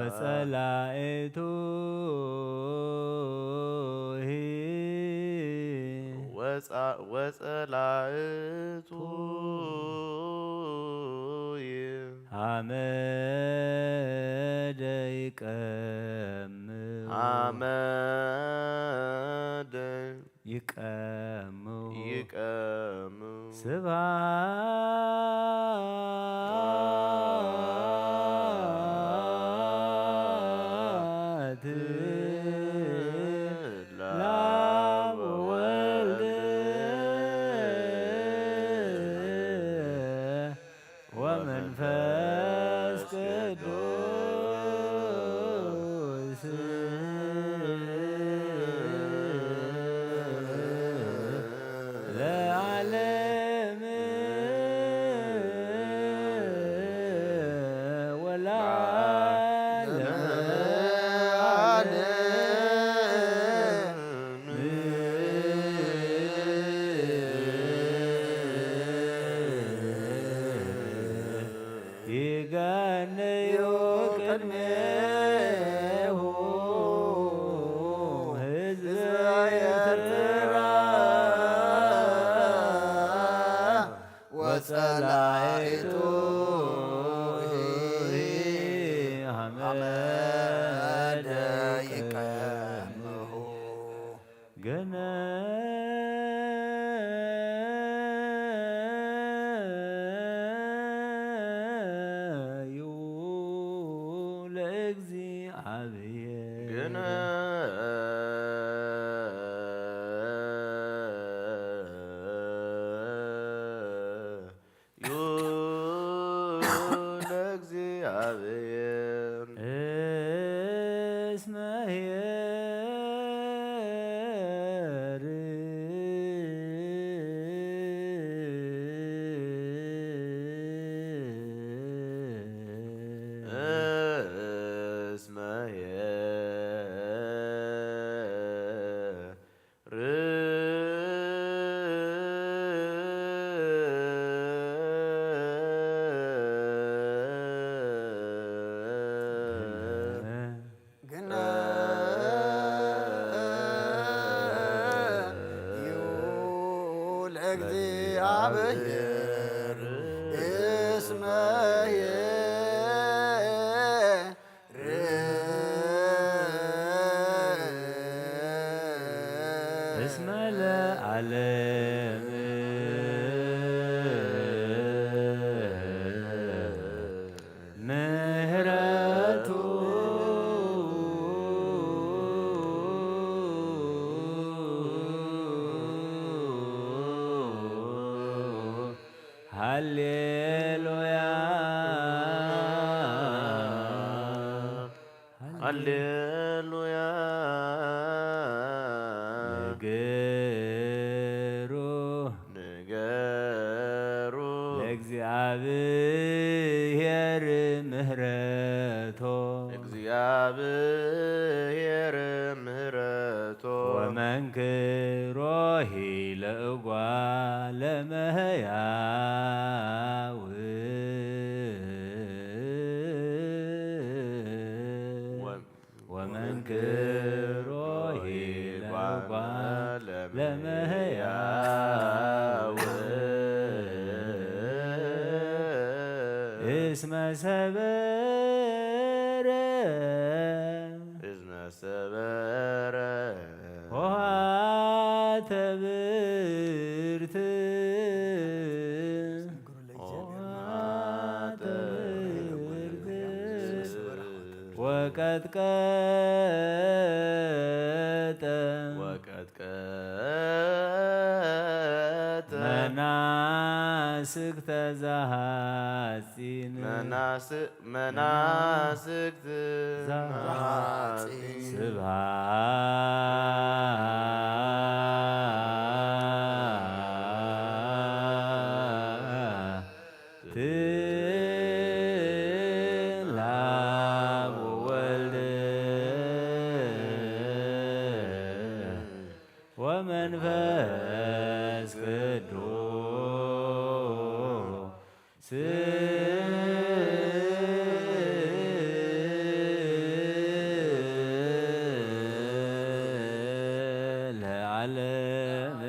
ወጸላእቱ ወጸላእቱ ሐመደ ይቀምው ሐመደ ይቀምው ይቀምው ስብሐት ለአብ ወወልድ ወመንፈስ ቅዱስ ለዓለም ወለዓለም ይገንዩ ቅድሜሁ ህዝበ ኤርትራ ወጸላእቱ ሐመደ ይቀምሁ ገነ አብሔር እስመ ኄር እስመ ኄር ግነዩ ለእግዚኣብሔር እስመ ኄር እስመ ለዓለም ምህረቱ ሃሌሉያ ሃሌሉያ ንገሩ ንገሩ ለእግዚኣብሔር ምህረቶ እግዚአብሔር ምህረቶ ወመንክሮሂ ለእጓለ እመሕያው ወ- ወመንክሮሂ ለእጓለ እመሕያው እስመ ሰበረ እስመ ሰበረ ኆኃተ ብርት ወቀጥቀጠ ወቀጥቀጠ መናስክተ ዘሐጺን መናስ መናስክት ዘሐጺን ዘሐጺን ስብሐት ለአብ ወወልድ ወመንፈስ ቅዱስ ለዓለም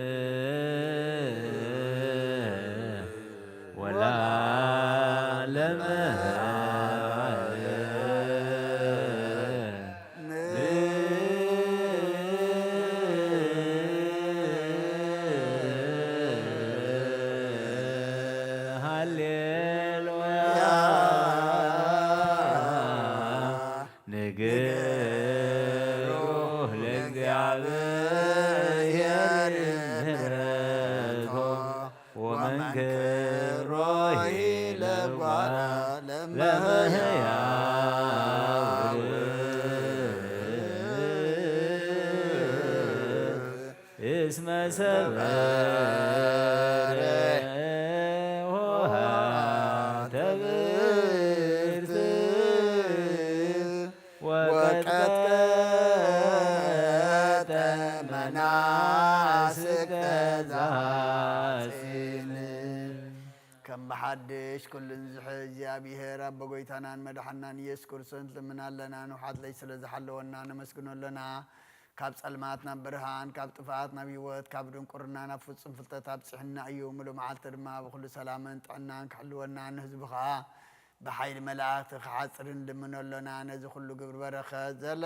ወለዓለመ ዓለም። ሃሌሉያ ንገሩ ለእግዚኣብሔር ምህረቶ ወመንክሮሂ ለጓለ እመሕያው እስመ ሰበረ ኆኃተ ብርት ወቀጥቀጠ መናስክተ ዘሐጺን። ከም ብሓድሽ ኩሉ ንዝሕዝ እግዚኣብሔር ኣቦ ጎይታናን መድሓናን ኢየሱስ ክርስቶስ ንልምን ኣለና። ንውሓት ለይ ስለ ዝሓለወና ነመስግኖ ኣለና። ካብ ጸልማት ናብ ብርሃን፣ ካብ ጥፍኣት ናብ ህይወት፣ ካብ ድንቁርና ናብ ፍጹም ፍልጠት ኣብጺሕና እዩ። ምሉእ መዓልቲ ድማ ብኹሉ ሰላምን ጥዕናን ክሕልወና፣ ንህዝቡ ኸኣ ብሓይሊ መላእኽቲ ክሓጽርን ልምኖ ኣሎና። ነዚ ኩሉ ግብሪ በረኸት ዘለ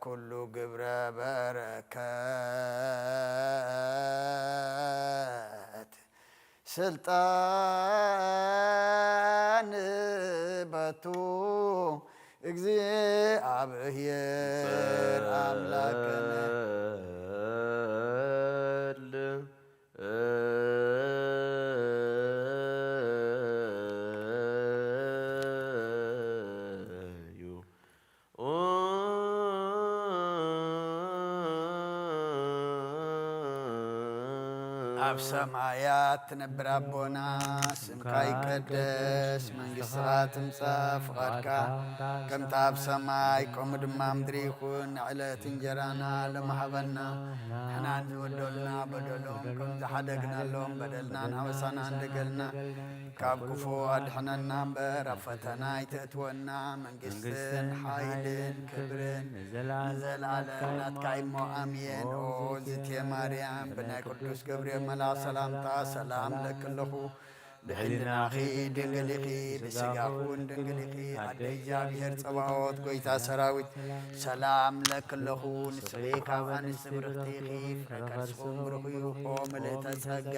ኩሉ ግብረ በረከት ስልጣን በቱ እግዚኣብሔር ኣምላክነ። ኣብ ሰማያት ትነብር ኣቦና፣ ስምካ ይቀደስ፣ መንግስትኻ ትምጻእ፣ ፍቓድካ ከምታ ኣብ ሰማይ ከምኡ ድማ ምድሪ ይኹን። ንዕለት እንጀራና ሎም ሃበና፣ ንሕና ንዝበደሉና በደሎም ከም ዝሓደግናሎም በደልናን ኣበሳናን ደገልና፣ ካብ ክፉ ኣድሕነና እምበር ኣብ ፈተና ኣይተእትወና። መንግስትን ሓይልን ክብርን ንዘለዓለም ናትካ እሞ ኣሜን። ኦ ዝቴ ማርያም ብናይ ቅዱስ ገብርኤል መልኣኽ ሰላምታ ሰላም እለኪ ኣለኹ። ብሕልናኺ ድንግል ኢኺ፣ ብስጋኺ እውን ድንግል ኢኺ። ኣደ እግዚኣብሔር ጸባኦት፣ ጎይታ ሰራዊት፣ ሰላም እለኪ ኣለኹ። ንስኺ ካብ ኣንስቲ ብርኽቲ ኢኺ፣ ፍረ ከርስኺ እውን ብሩኽ እዩ። ኦ ምልእተ ጸጋ፣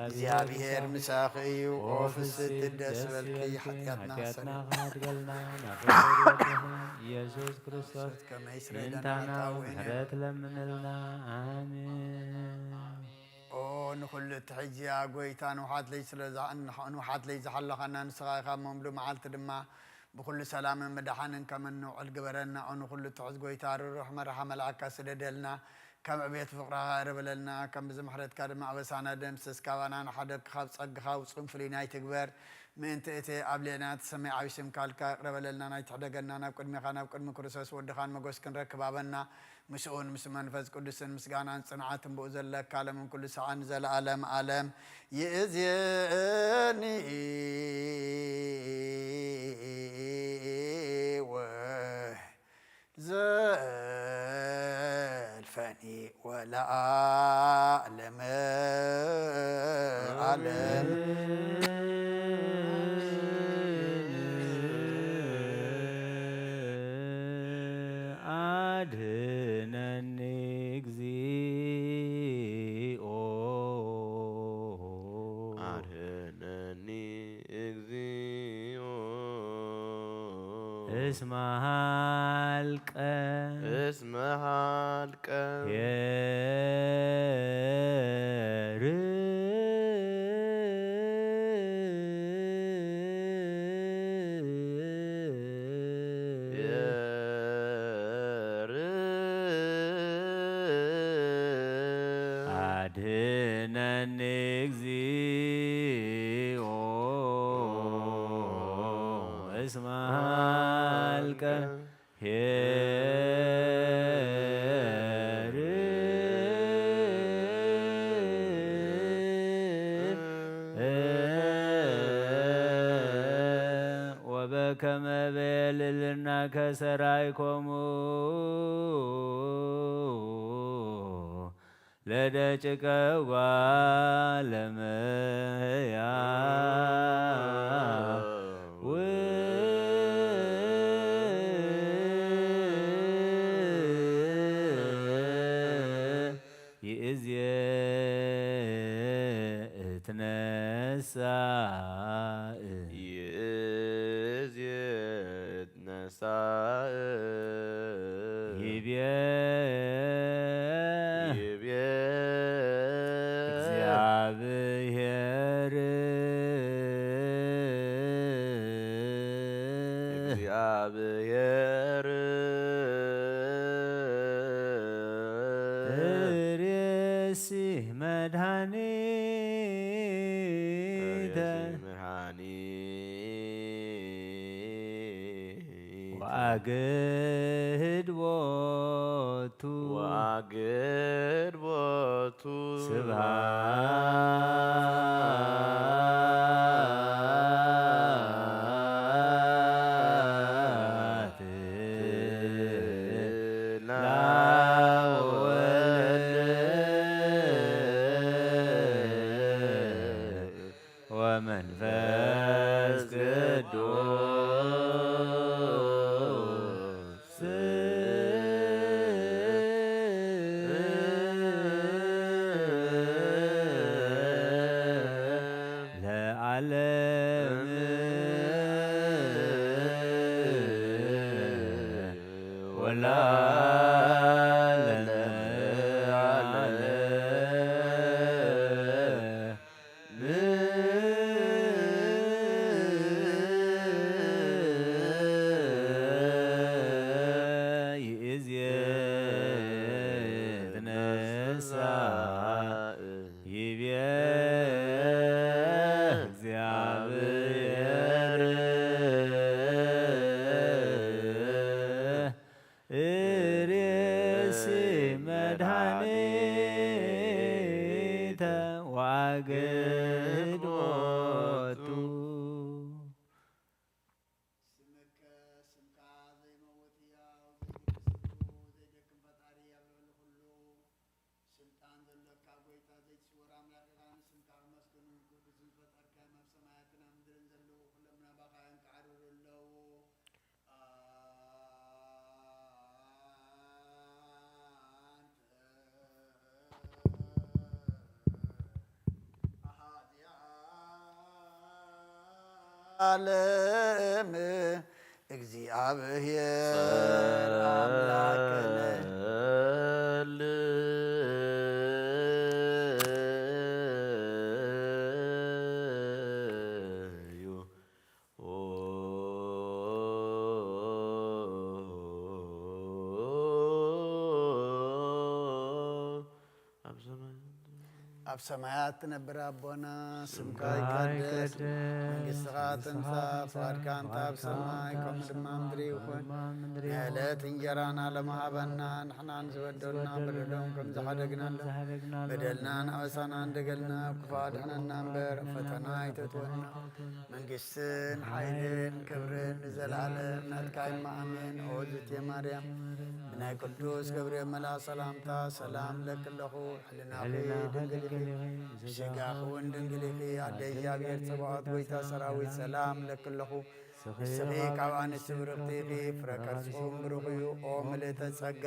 እግዚኣብሔር ምሳኺ እዩ። ኦ ፍስሕቲ ደስ በልኪ፣ ሓጢኣትና ሓጢኣትና ሰሪሕና። ከማድገልና ናብ ፍቅር ወድኺ ኢየሱስ ክርስቶስ ከመይ ስለ ምእንታና ደናታዊነ። ምሕረት ለምንልና። ኣሜን። ኦ ንኹሉ እትሕዝያ ጎይታ፣ ንውሓት ለይ ስለ ዝሓ-፣ ንውሓት ለይ ዝሓለኻና ንስኻ ኢኻ። መምሉ መዓልቲ ድማ ብኹሉ ሰላምን ምድሓንን ከም እንውዕል ግበረና። ኦ ንኹሉ እትሕዝ ጎይታ፣ ርሩሕ መርሓ መልኣካ ስደደልና። ከም ዕቤት ፍቕርኻ ይቕረ በለልና። ከም ብዝምሕረትካ ድማ ኣበሳና ደምስስ። ካባና ንሓደግ ካብ ጸግኻ ውጹን ፍሉይና ኣይትግበር። ምእንቲ እቲ ኣብ ልዕሌና እትሰመይ ዓቢ ስምካ ኢልካ ይቕረ በለልና። ናይ ትሕደገና ናብ ቅድሜኻ፣ ናብ ቅድሚ ክርስቶስ ወድኻን መጎስ ክንረክብ ሃበና። ምስኡን ምስ መንፈስ ቅዱስን ምስጋናን ጽንዓትን ብኡ ዘለካ ለምን ኩሉ ሰዓን ዘለዓለም ዓለም። ይእዜኒ ወ ዘልፈኒ ወለዓለመ ዓለም። ኣድህነኒ እግዚኦ። ኣድህነኒ እግዚኦ። እስመ ሀልቀ። እስመ ሀልቀ። ኄር። ኄር። አድህነኒ እግዚኦ እስመ ሀልቀ ኄር። ወበከመ በልልና ከሰራይኮሙ ለደቂቀ እጓለ እመሕያው። ይእዜ እትነሳእ። ይእዜ ነሳእ። ይቤ። ይቤ። እግዚኣብሔር። እግዚኣብሔር። ርእሲ መድኃኒተ። ርእሲ መድኃኒተ። ወአግህድ ቦቱ። ወአግህድ ቦቱ። ስብሐት ለአብ ወወልድ ወመንፈስ ቅዱስ። ለዓለም ወለዓለመ ዓለም። ይእዜ ትነሳ። ይቤ። ብሔር ርእሲ መድኃኒተ ዋግድ ቦቱ። ስምከ ስምካ ዘይመውት ሕያው ዘይትስኡ ዘይደክም ፈጣሪ ኣብ ልዕሊ ኩሉ ስልጣን ዘለካ ጐይታ ዘይትስወር ኣምላኽ ኢኻ። ንስምካ ክመስግኑ ቅዱስን ዝፈጠርካዮም ኣብ ሰማያትን ኣብ ምድርን ዘለዉ ኩሎም ናባኻ የንቃዕርሩ ኣለዉ። ኣንተ ኣሃዚ ዓለም እግዚኣብሔር ኣምላክነ። ጸልዩ። ኣብ ሰማያት ትነብር ኣቦና፣ ስምካ ይቀደስ፣ መንግስትኻ ትምጻእ፣ ፍቓድካ እንተ ኣብ ሰማይ ከምኡ ድማ ምድሪ ይኹን። ንዕለት እንጀራና ሎሚ ሃበና፣ ንሕና ንዝበደሉና በደሎም ከም ዝሓደግናሎም፣ በደልናን ኣበሳናን ደገልና፣ ካብ ክፉእ ኣድሕነና እምበር፣ ፈተና ኣይተእትወና። መንግስትን ሓይልን ክብርን ንዘለኣለም ናትካ እማ፣ ኣሜን። ኦ ዝቴ ማርያም፣ ብናይ ቅዱስ ገብርኤል መልኣክ ሰላምታ ሰላም እብለኪ ኣለኹ። ሕልናኺ ድንግል ኢኺ፣ ስጋኺ እውን ድንግል ኢኺ። ኣደ እግዚኣብሔር ጸባኦት፣ ጐይታ ሰራዊት፣ ሰላም እብለኪ ኣለኹ። ንስኺ ካብ ኣንስቲ ብርኽቲ ኢኺ፣ ፍረ ከርስኺ እውን ብሩኽ እዩ። ኦ ምልእተ ጸጋ፣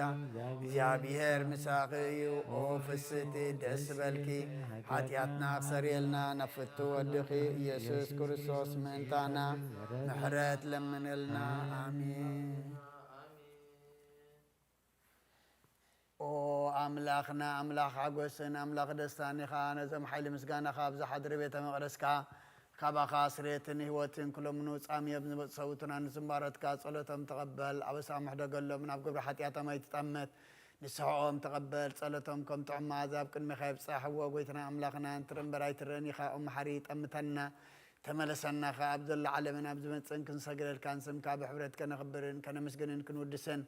እግዚኣብሔር ምሳኺ እዩ። ኦ ፍስቲ፣ ደስ በልኪ። ሓጢኣትና ክሰርየልና ናብ ፍቱ ወድኺ ኢየሱስ ክርስቶስ ምእንታና ምሕረት ለምንልና። ኣሜን። ኦ ኣምላኽና፣ ኣምላኽ ሓጎስን ኣምላኽ ደስታን ኢኻ። ነዞም ሓይሊ ምስጋናኻ ኣብ ዝሓድሪ ቤተ መቕደስካ ካባኻ ስሬትን ህይወትን ክለምኑ ጻምዮም ዝመጹ ሰውትና ንዝምባረትካ ጸሎቶም ተቐበል። ኣበሳኦም ሕደገሎም፣ ናብ ግብሪ ሓጢኣቶም ኣይትጠምት። ንስሕኦም ተቐበል፣ ጸሎቶም ከም ጥዑም መኣዛ ኣብ ቅድሜኻ ይብጻሕ። እወ፣ ጐይታና ኣምላኽና፣ እንትርኢ እምበር ኣይትረን ኢኻ፣ ኦ መሓሪ፣ ጠምተና። ተመለሰና ኸኣ፣ ኣብ ዘሎ ዓለምን ኣብ ዝመጽእን ክንሰግደልካን ስምካ ብሕብረት ከነኽብርን ከነመስግንን ክንውድስን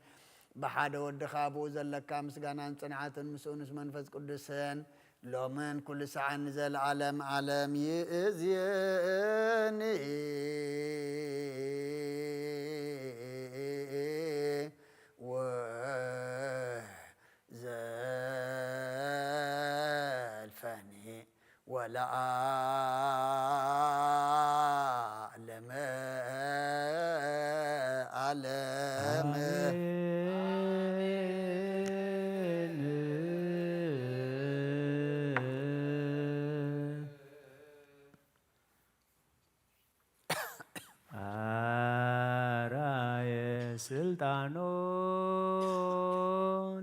ብሓደ ወድኻ ብኡ ዘለካ ምስጋናን ጽንዓትን ምስኡ ምስ መንፈስ ቅዱስን ሎምን ኩሉ ሰዓን ንዘለዓለም ዓለም ይእዜኒ። ወዘልፈኒ ወለዓለመ ዓለም። ኣሜን። ኣራየ ስልጣኖ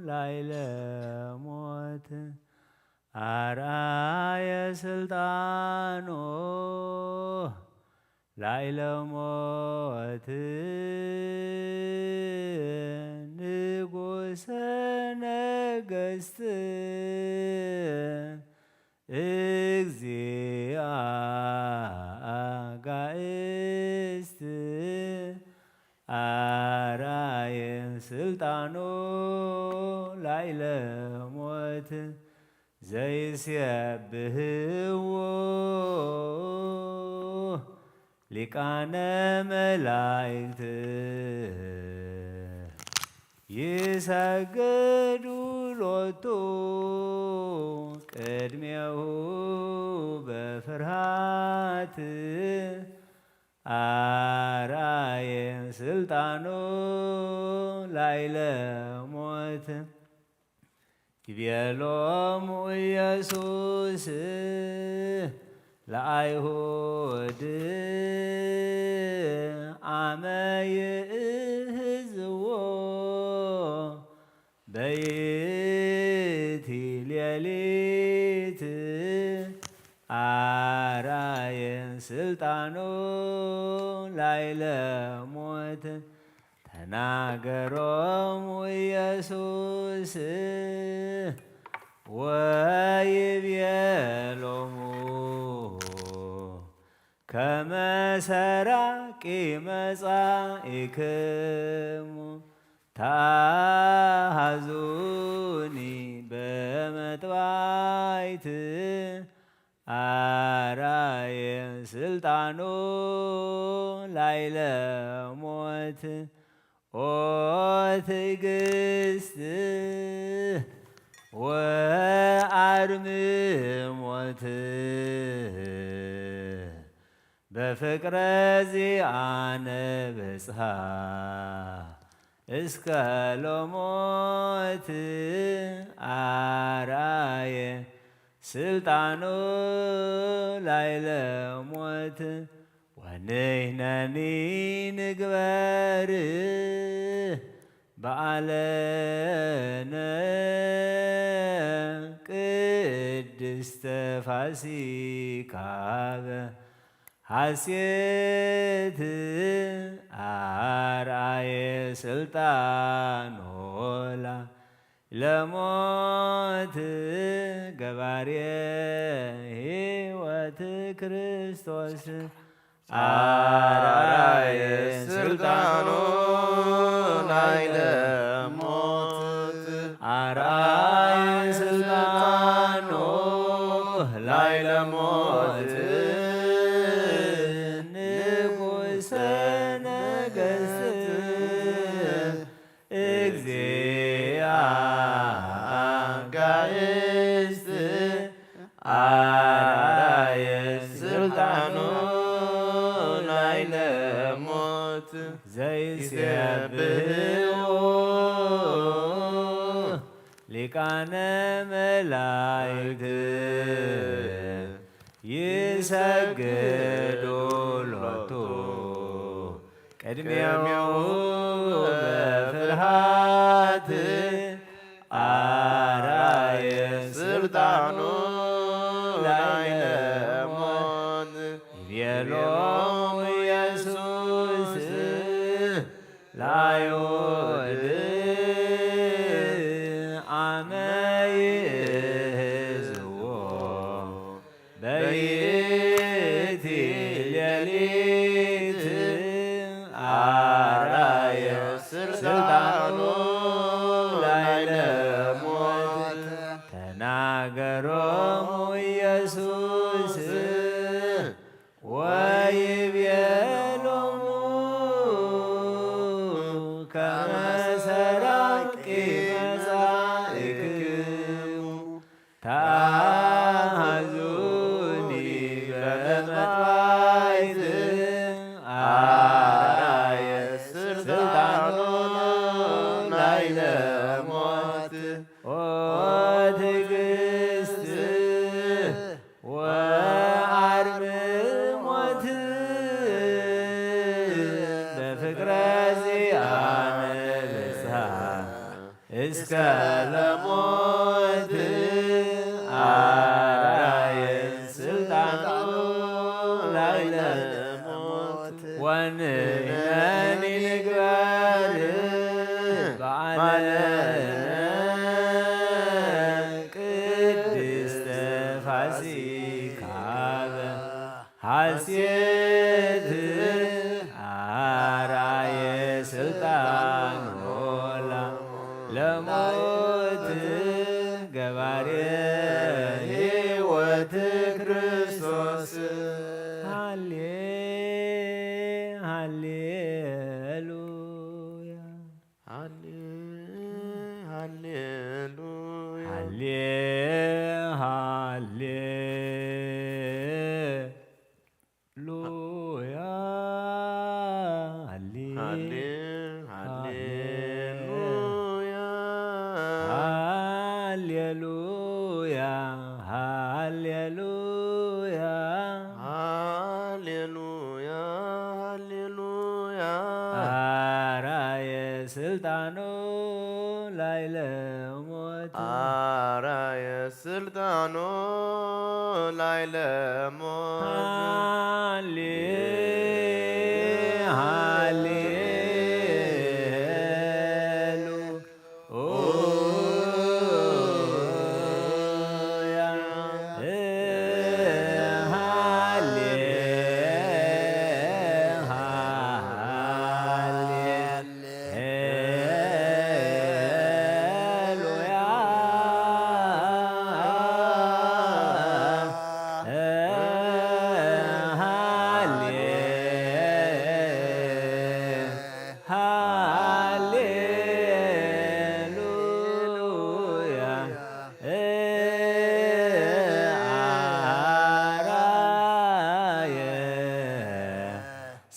ላይለ ሞት፣ ኣርኣየ ስልጣኖ ላይለ ሞት፣ ንጉሰ ነገስት እግዚአ አጋእዝት፣ ኣራየ ስልጣኖ ላይለ ሞት፣ ዘይሴብህዎ ሊቃነ መላእክት፣ ይሰግዱ ሎቱ ቅድሜሁ በፍርሃት። ኣራየ ስልጣኖ ላይለ ሞት። ይቤሎሙ ኢየሱስ ለአይሁድ አመ ይእህዝዎ በይቲ ሌሊት፣ አራየ ስልጣኖ ላይለ ሞት። ተናገሮሙ ኢየሱስ ወይቤሎሙ፣ ከመ ሰራቂ መጻኢክሙ ተአሃዙኒ በመጥባይት አራየ ስልጣኑ ላይለ ሞት። ኦ ትዕግስት ወአርምሞት በፍቅረ ዚአነ በጽሐ እስከ ለሞት አራየ ስልጣኑ ላይለ ሞት። ወንሕነኒ ንግበር በዓለነ ቅድስተ ፋሲካ በሐሴት አርአየ ስልጣኖ ላ ለሞት ገባሬ ሕይወት ክርስቶስ አርአየ ስልጣኖ ላይለ ሞት። አርአየ ስልጣኖ ላይለ ሞት ንጉሰ ነገስት እግዚአ አጋእዝት አርአየ ስልጣኑ ላይለ ሞት። ዘይሴብሕዎ ሊቃነ መላእክት ይሰግዱ ሎቱ ቅድሜሁ በፍርሃት አራየ ስልጣኑ ላይለ ሞት። ይቤሎሙ ኢየሱስ ለአይሁድ አመ ይእህዝዎ በይእቲ ሌሊት አራየ ስልጣኑ ላይለ ሞት። ተናገሮሙ ኢየሱስ ወይቤሎሙ ከመ ሰራቂ መጻእክሙ ተአሃዙኒ በመጥባይት አራየ ስልጣኑ ላይለ ሞት። ኦ ትዕግስት ወአርምሞት በፍቅረ ዚአነ ብጽሐ እስከ ለሞት አራየ ስልጣኑ ላይለ ሞት። ወንሕነኒ ንግበር በዓለነ ቅድስተ ፋሲካ ሐሴት አራየ ስልጣኖ ላ ለሞት ገባሬ ሕይወት ክርስቶስ። ሃሌ ሃሌሉያ። ሃሌ ሃሌሉያ። ሃሌ ሃሌ ሉያ። ሃሌ ሃሌ ሃሌ ሃሌሉያ። ሃሌሉያ። ሃሌሉያ። ሃሌሉያ። አራየ ስልጣኑ ላይለ ሞት። አራየ ስልጣኑ ላይለ ሞት። ሃሌ ሃሌ ሉያ። ሃሌ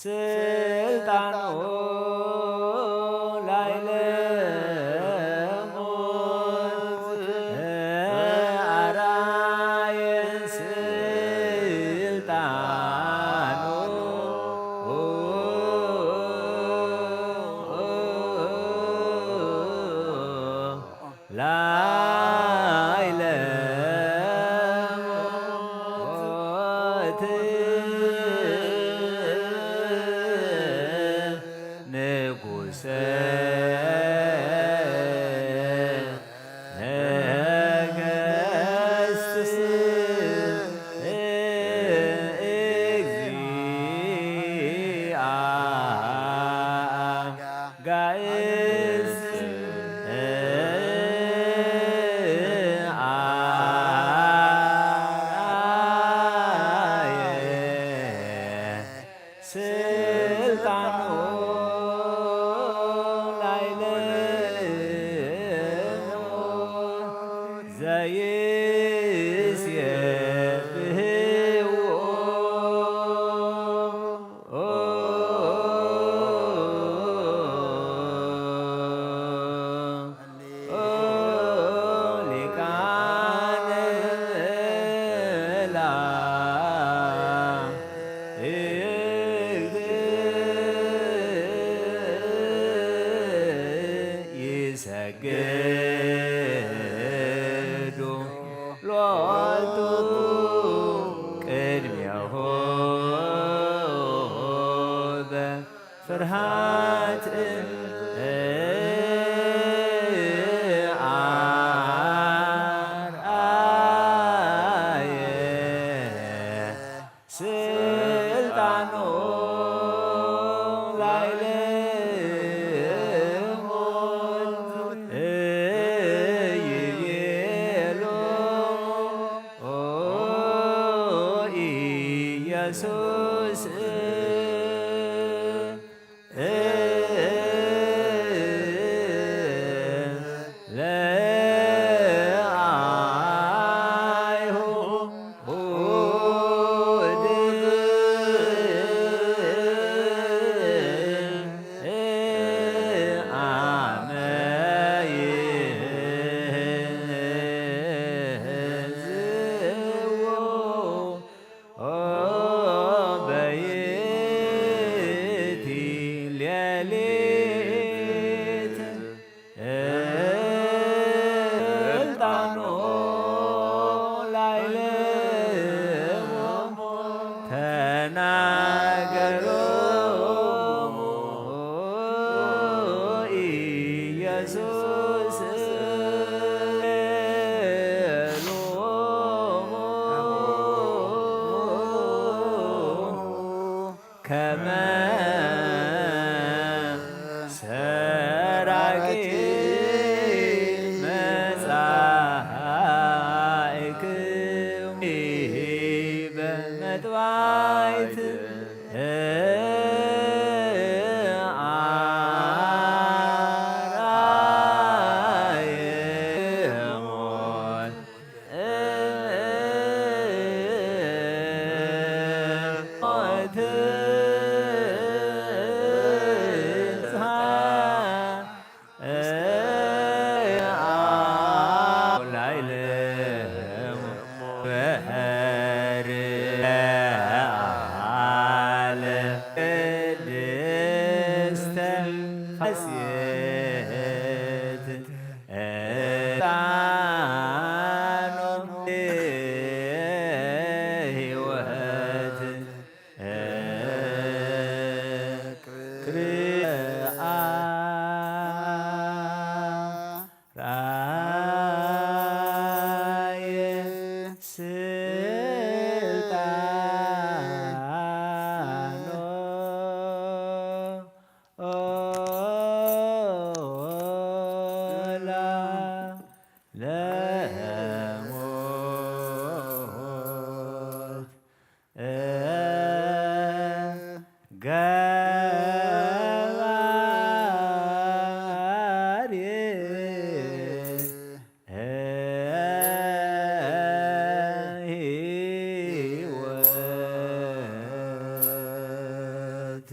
ስልጣኑ ላዕለ ሞት አራየ ስልጣኑ ላዕለ ሞት ንጉሰ ነገስት እግዚአ ጋእዝ አርአየ ስልጣኑ ላዕለ ሞት ዘይሴብሕዎ ሊቃነ መላእክት ይሰግዱ ሎቱ ቅድሜሁ በፍርሃት አርአየ ስልጣኑ ላዕለ ሞት ይቤሎ ኢየሱስ ለአይሁድ አመ ይእዝዎ በይቲ ሌሊት ስልጣኑ ላዕለ ሞት ተናገሮሙ ኢየሱስ ሎሙ ከመ ሰራቂ መጻእክሙ በመጥባይት አርአየ ሞት ቅድስተ ሐሴት ዕጣኑ ሕይወት ራእየ ስልጣኖ ኦላ ለሞት ገባሬ ሕይወት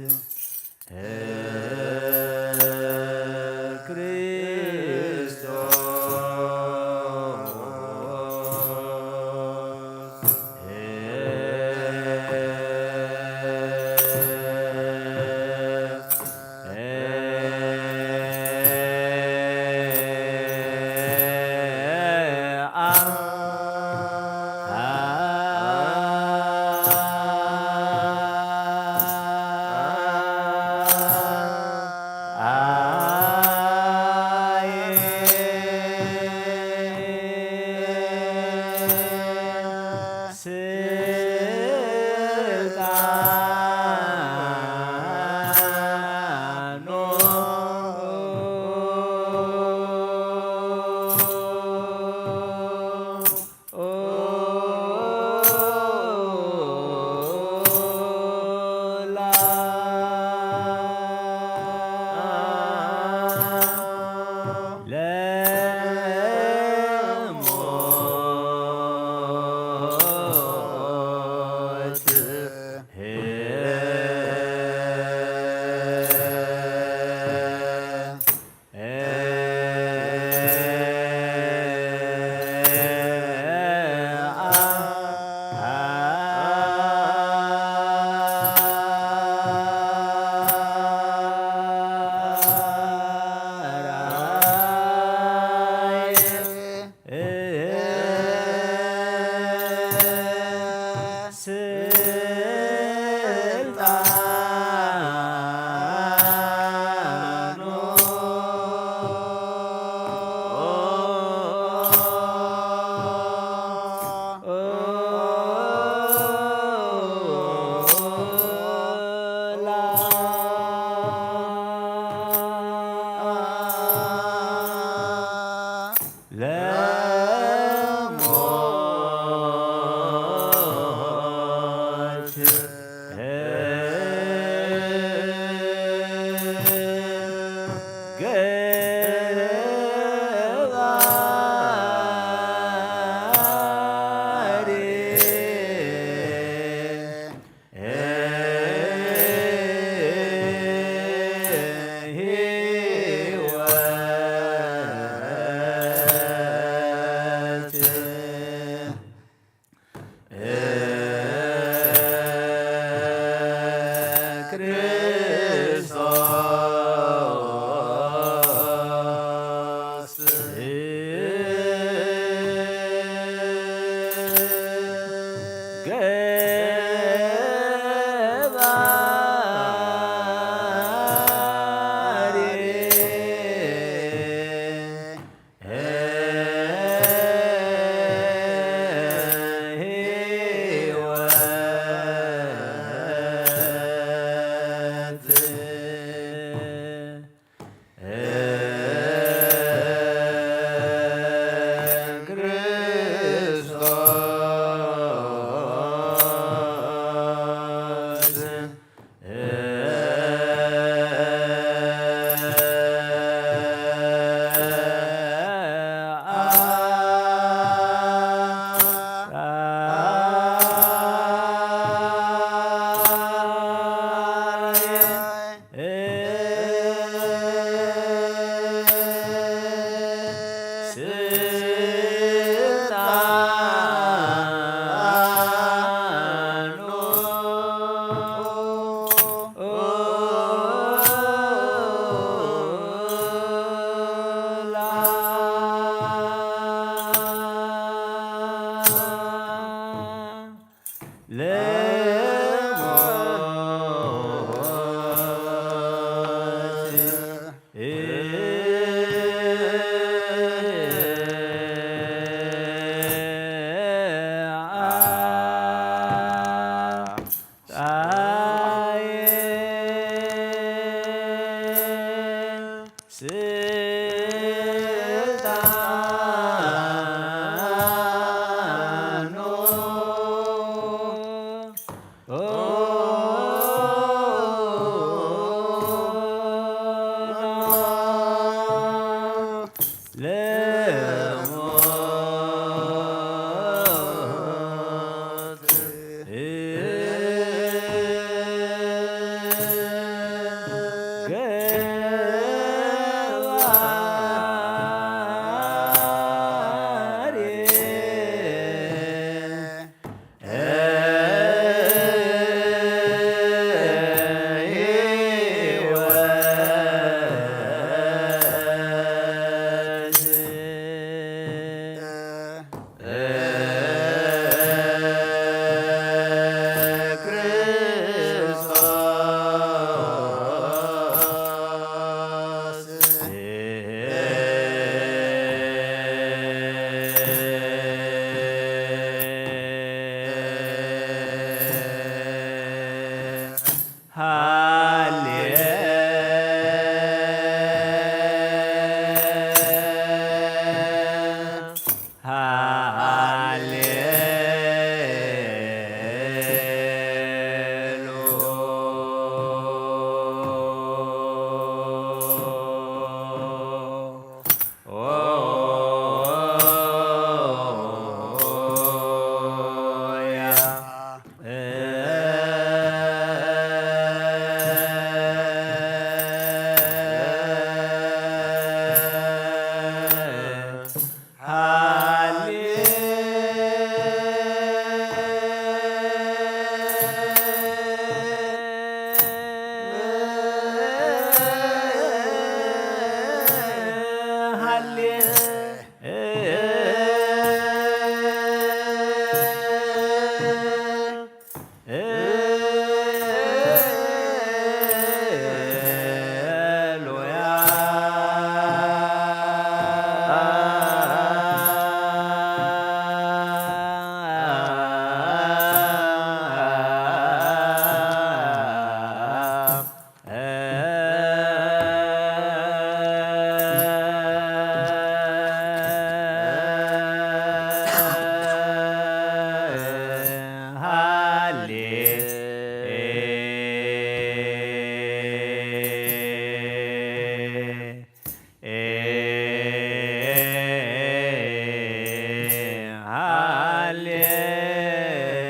ቃል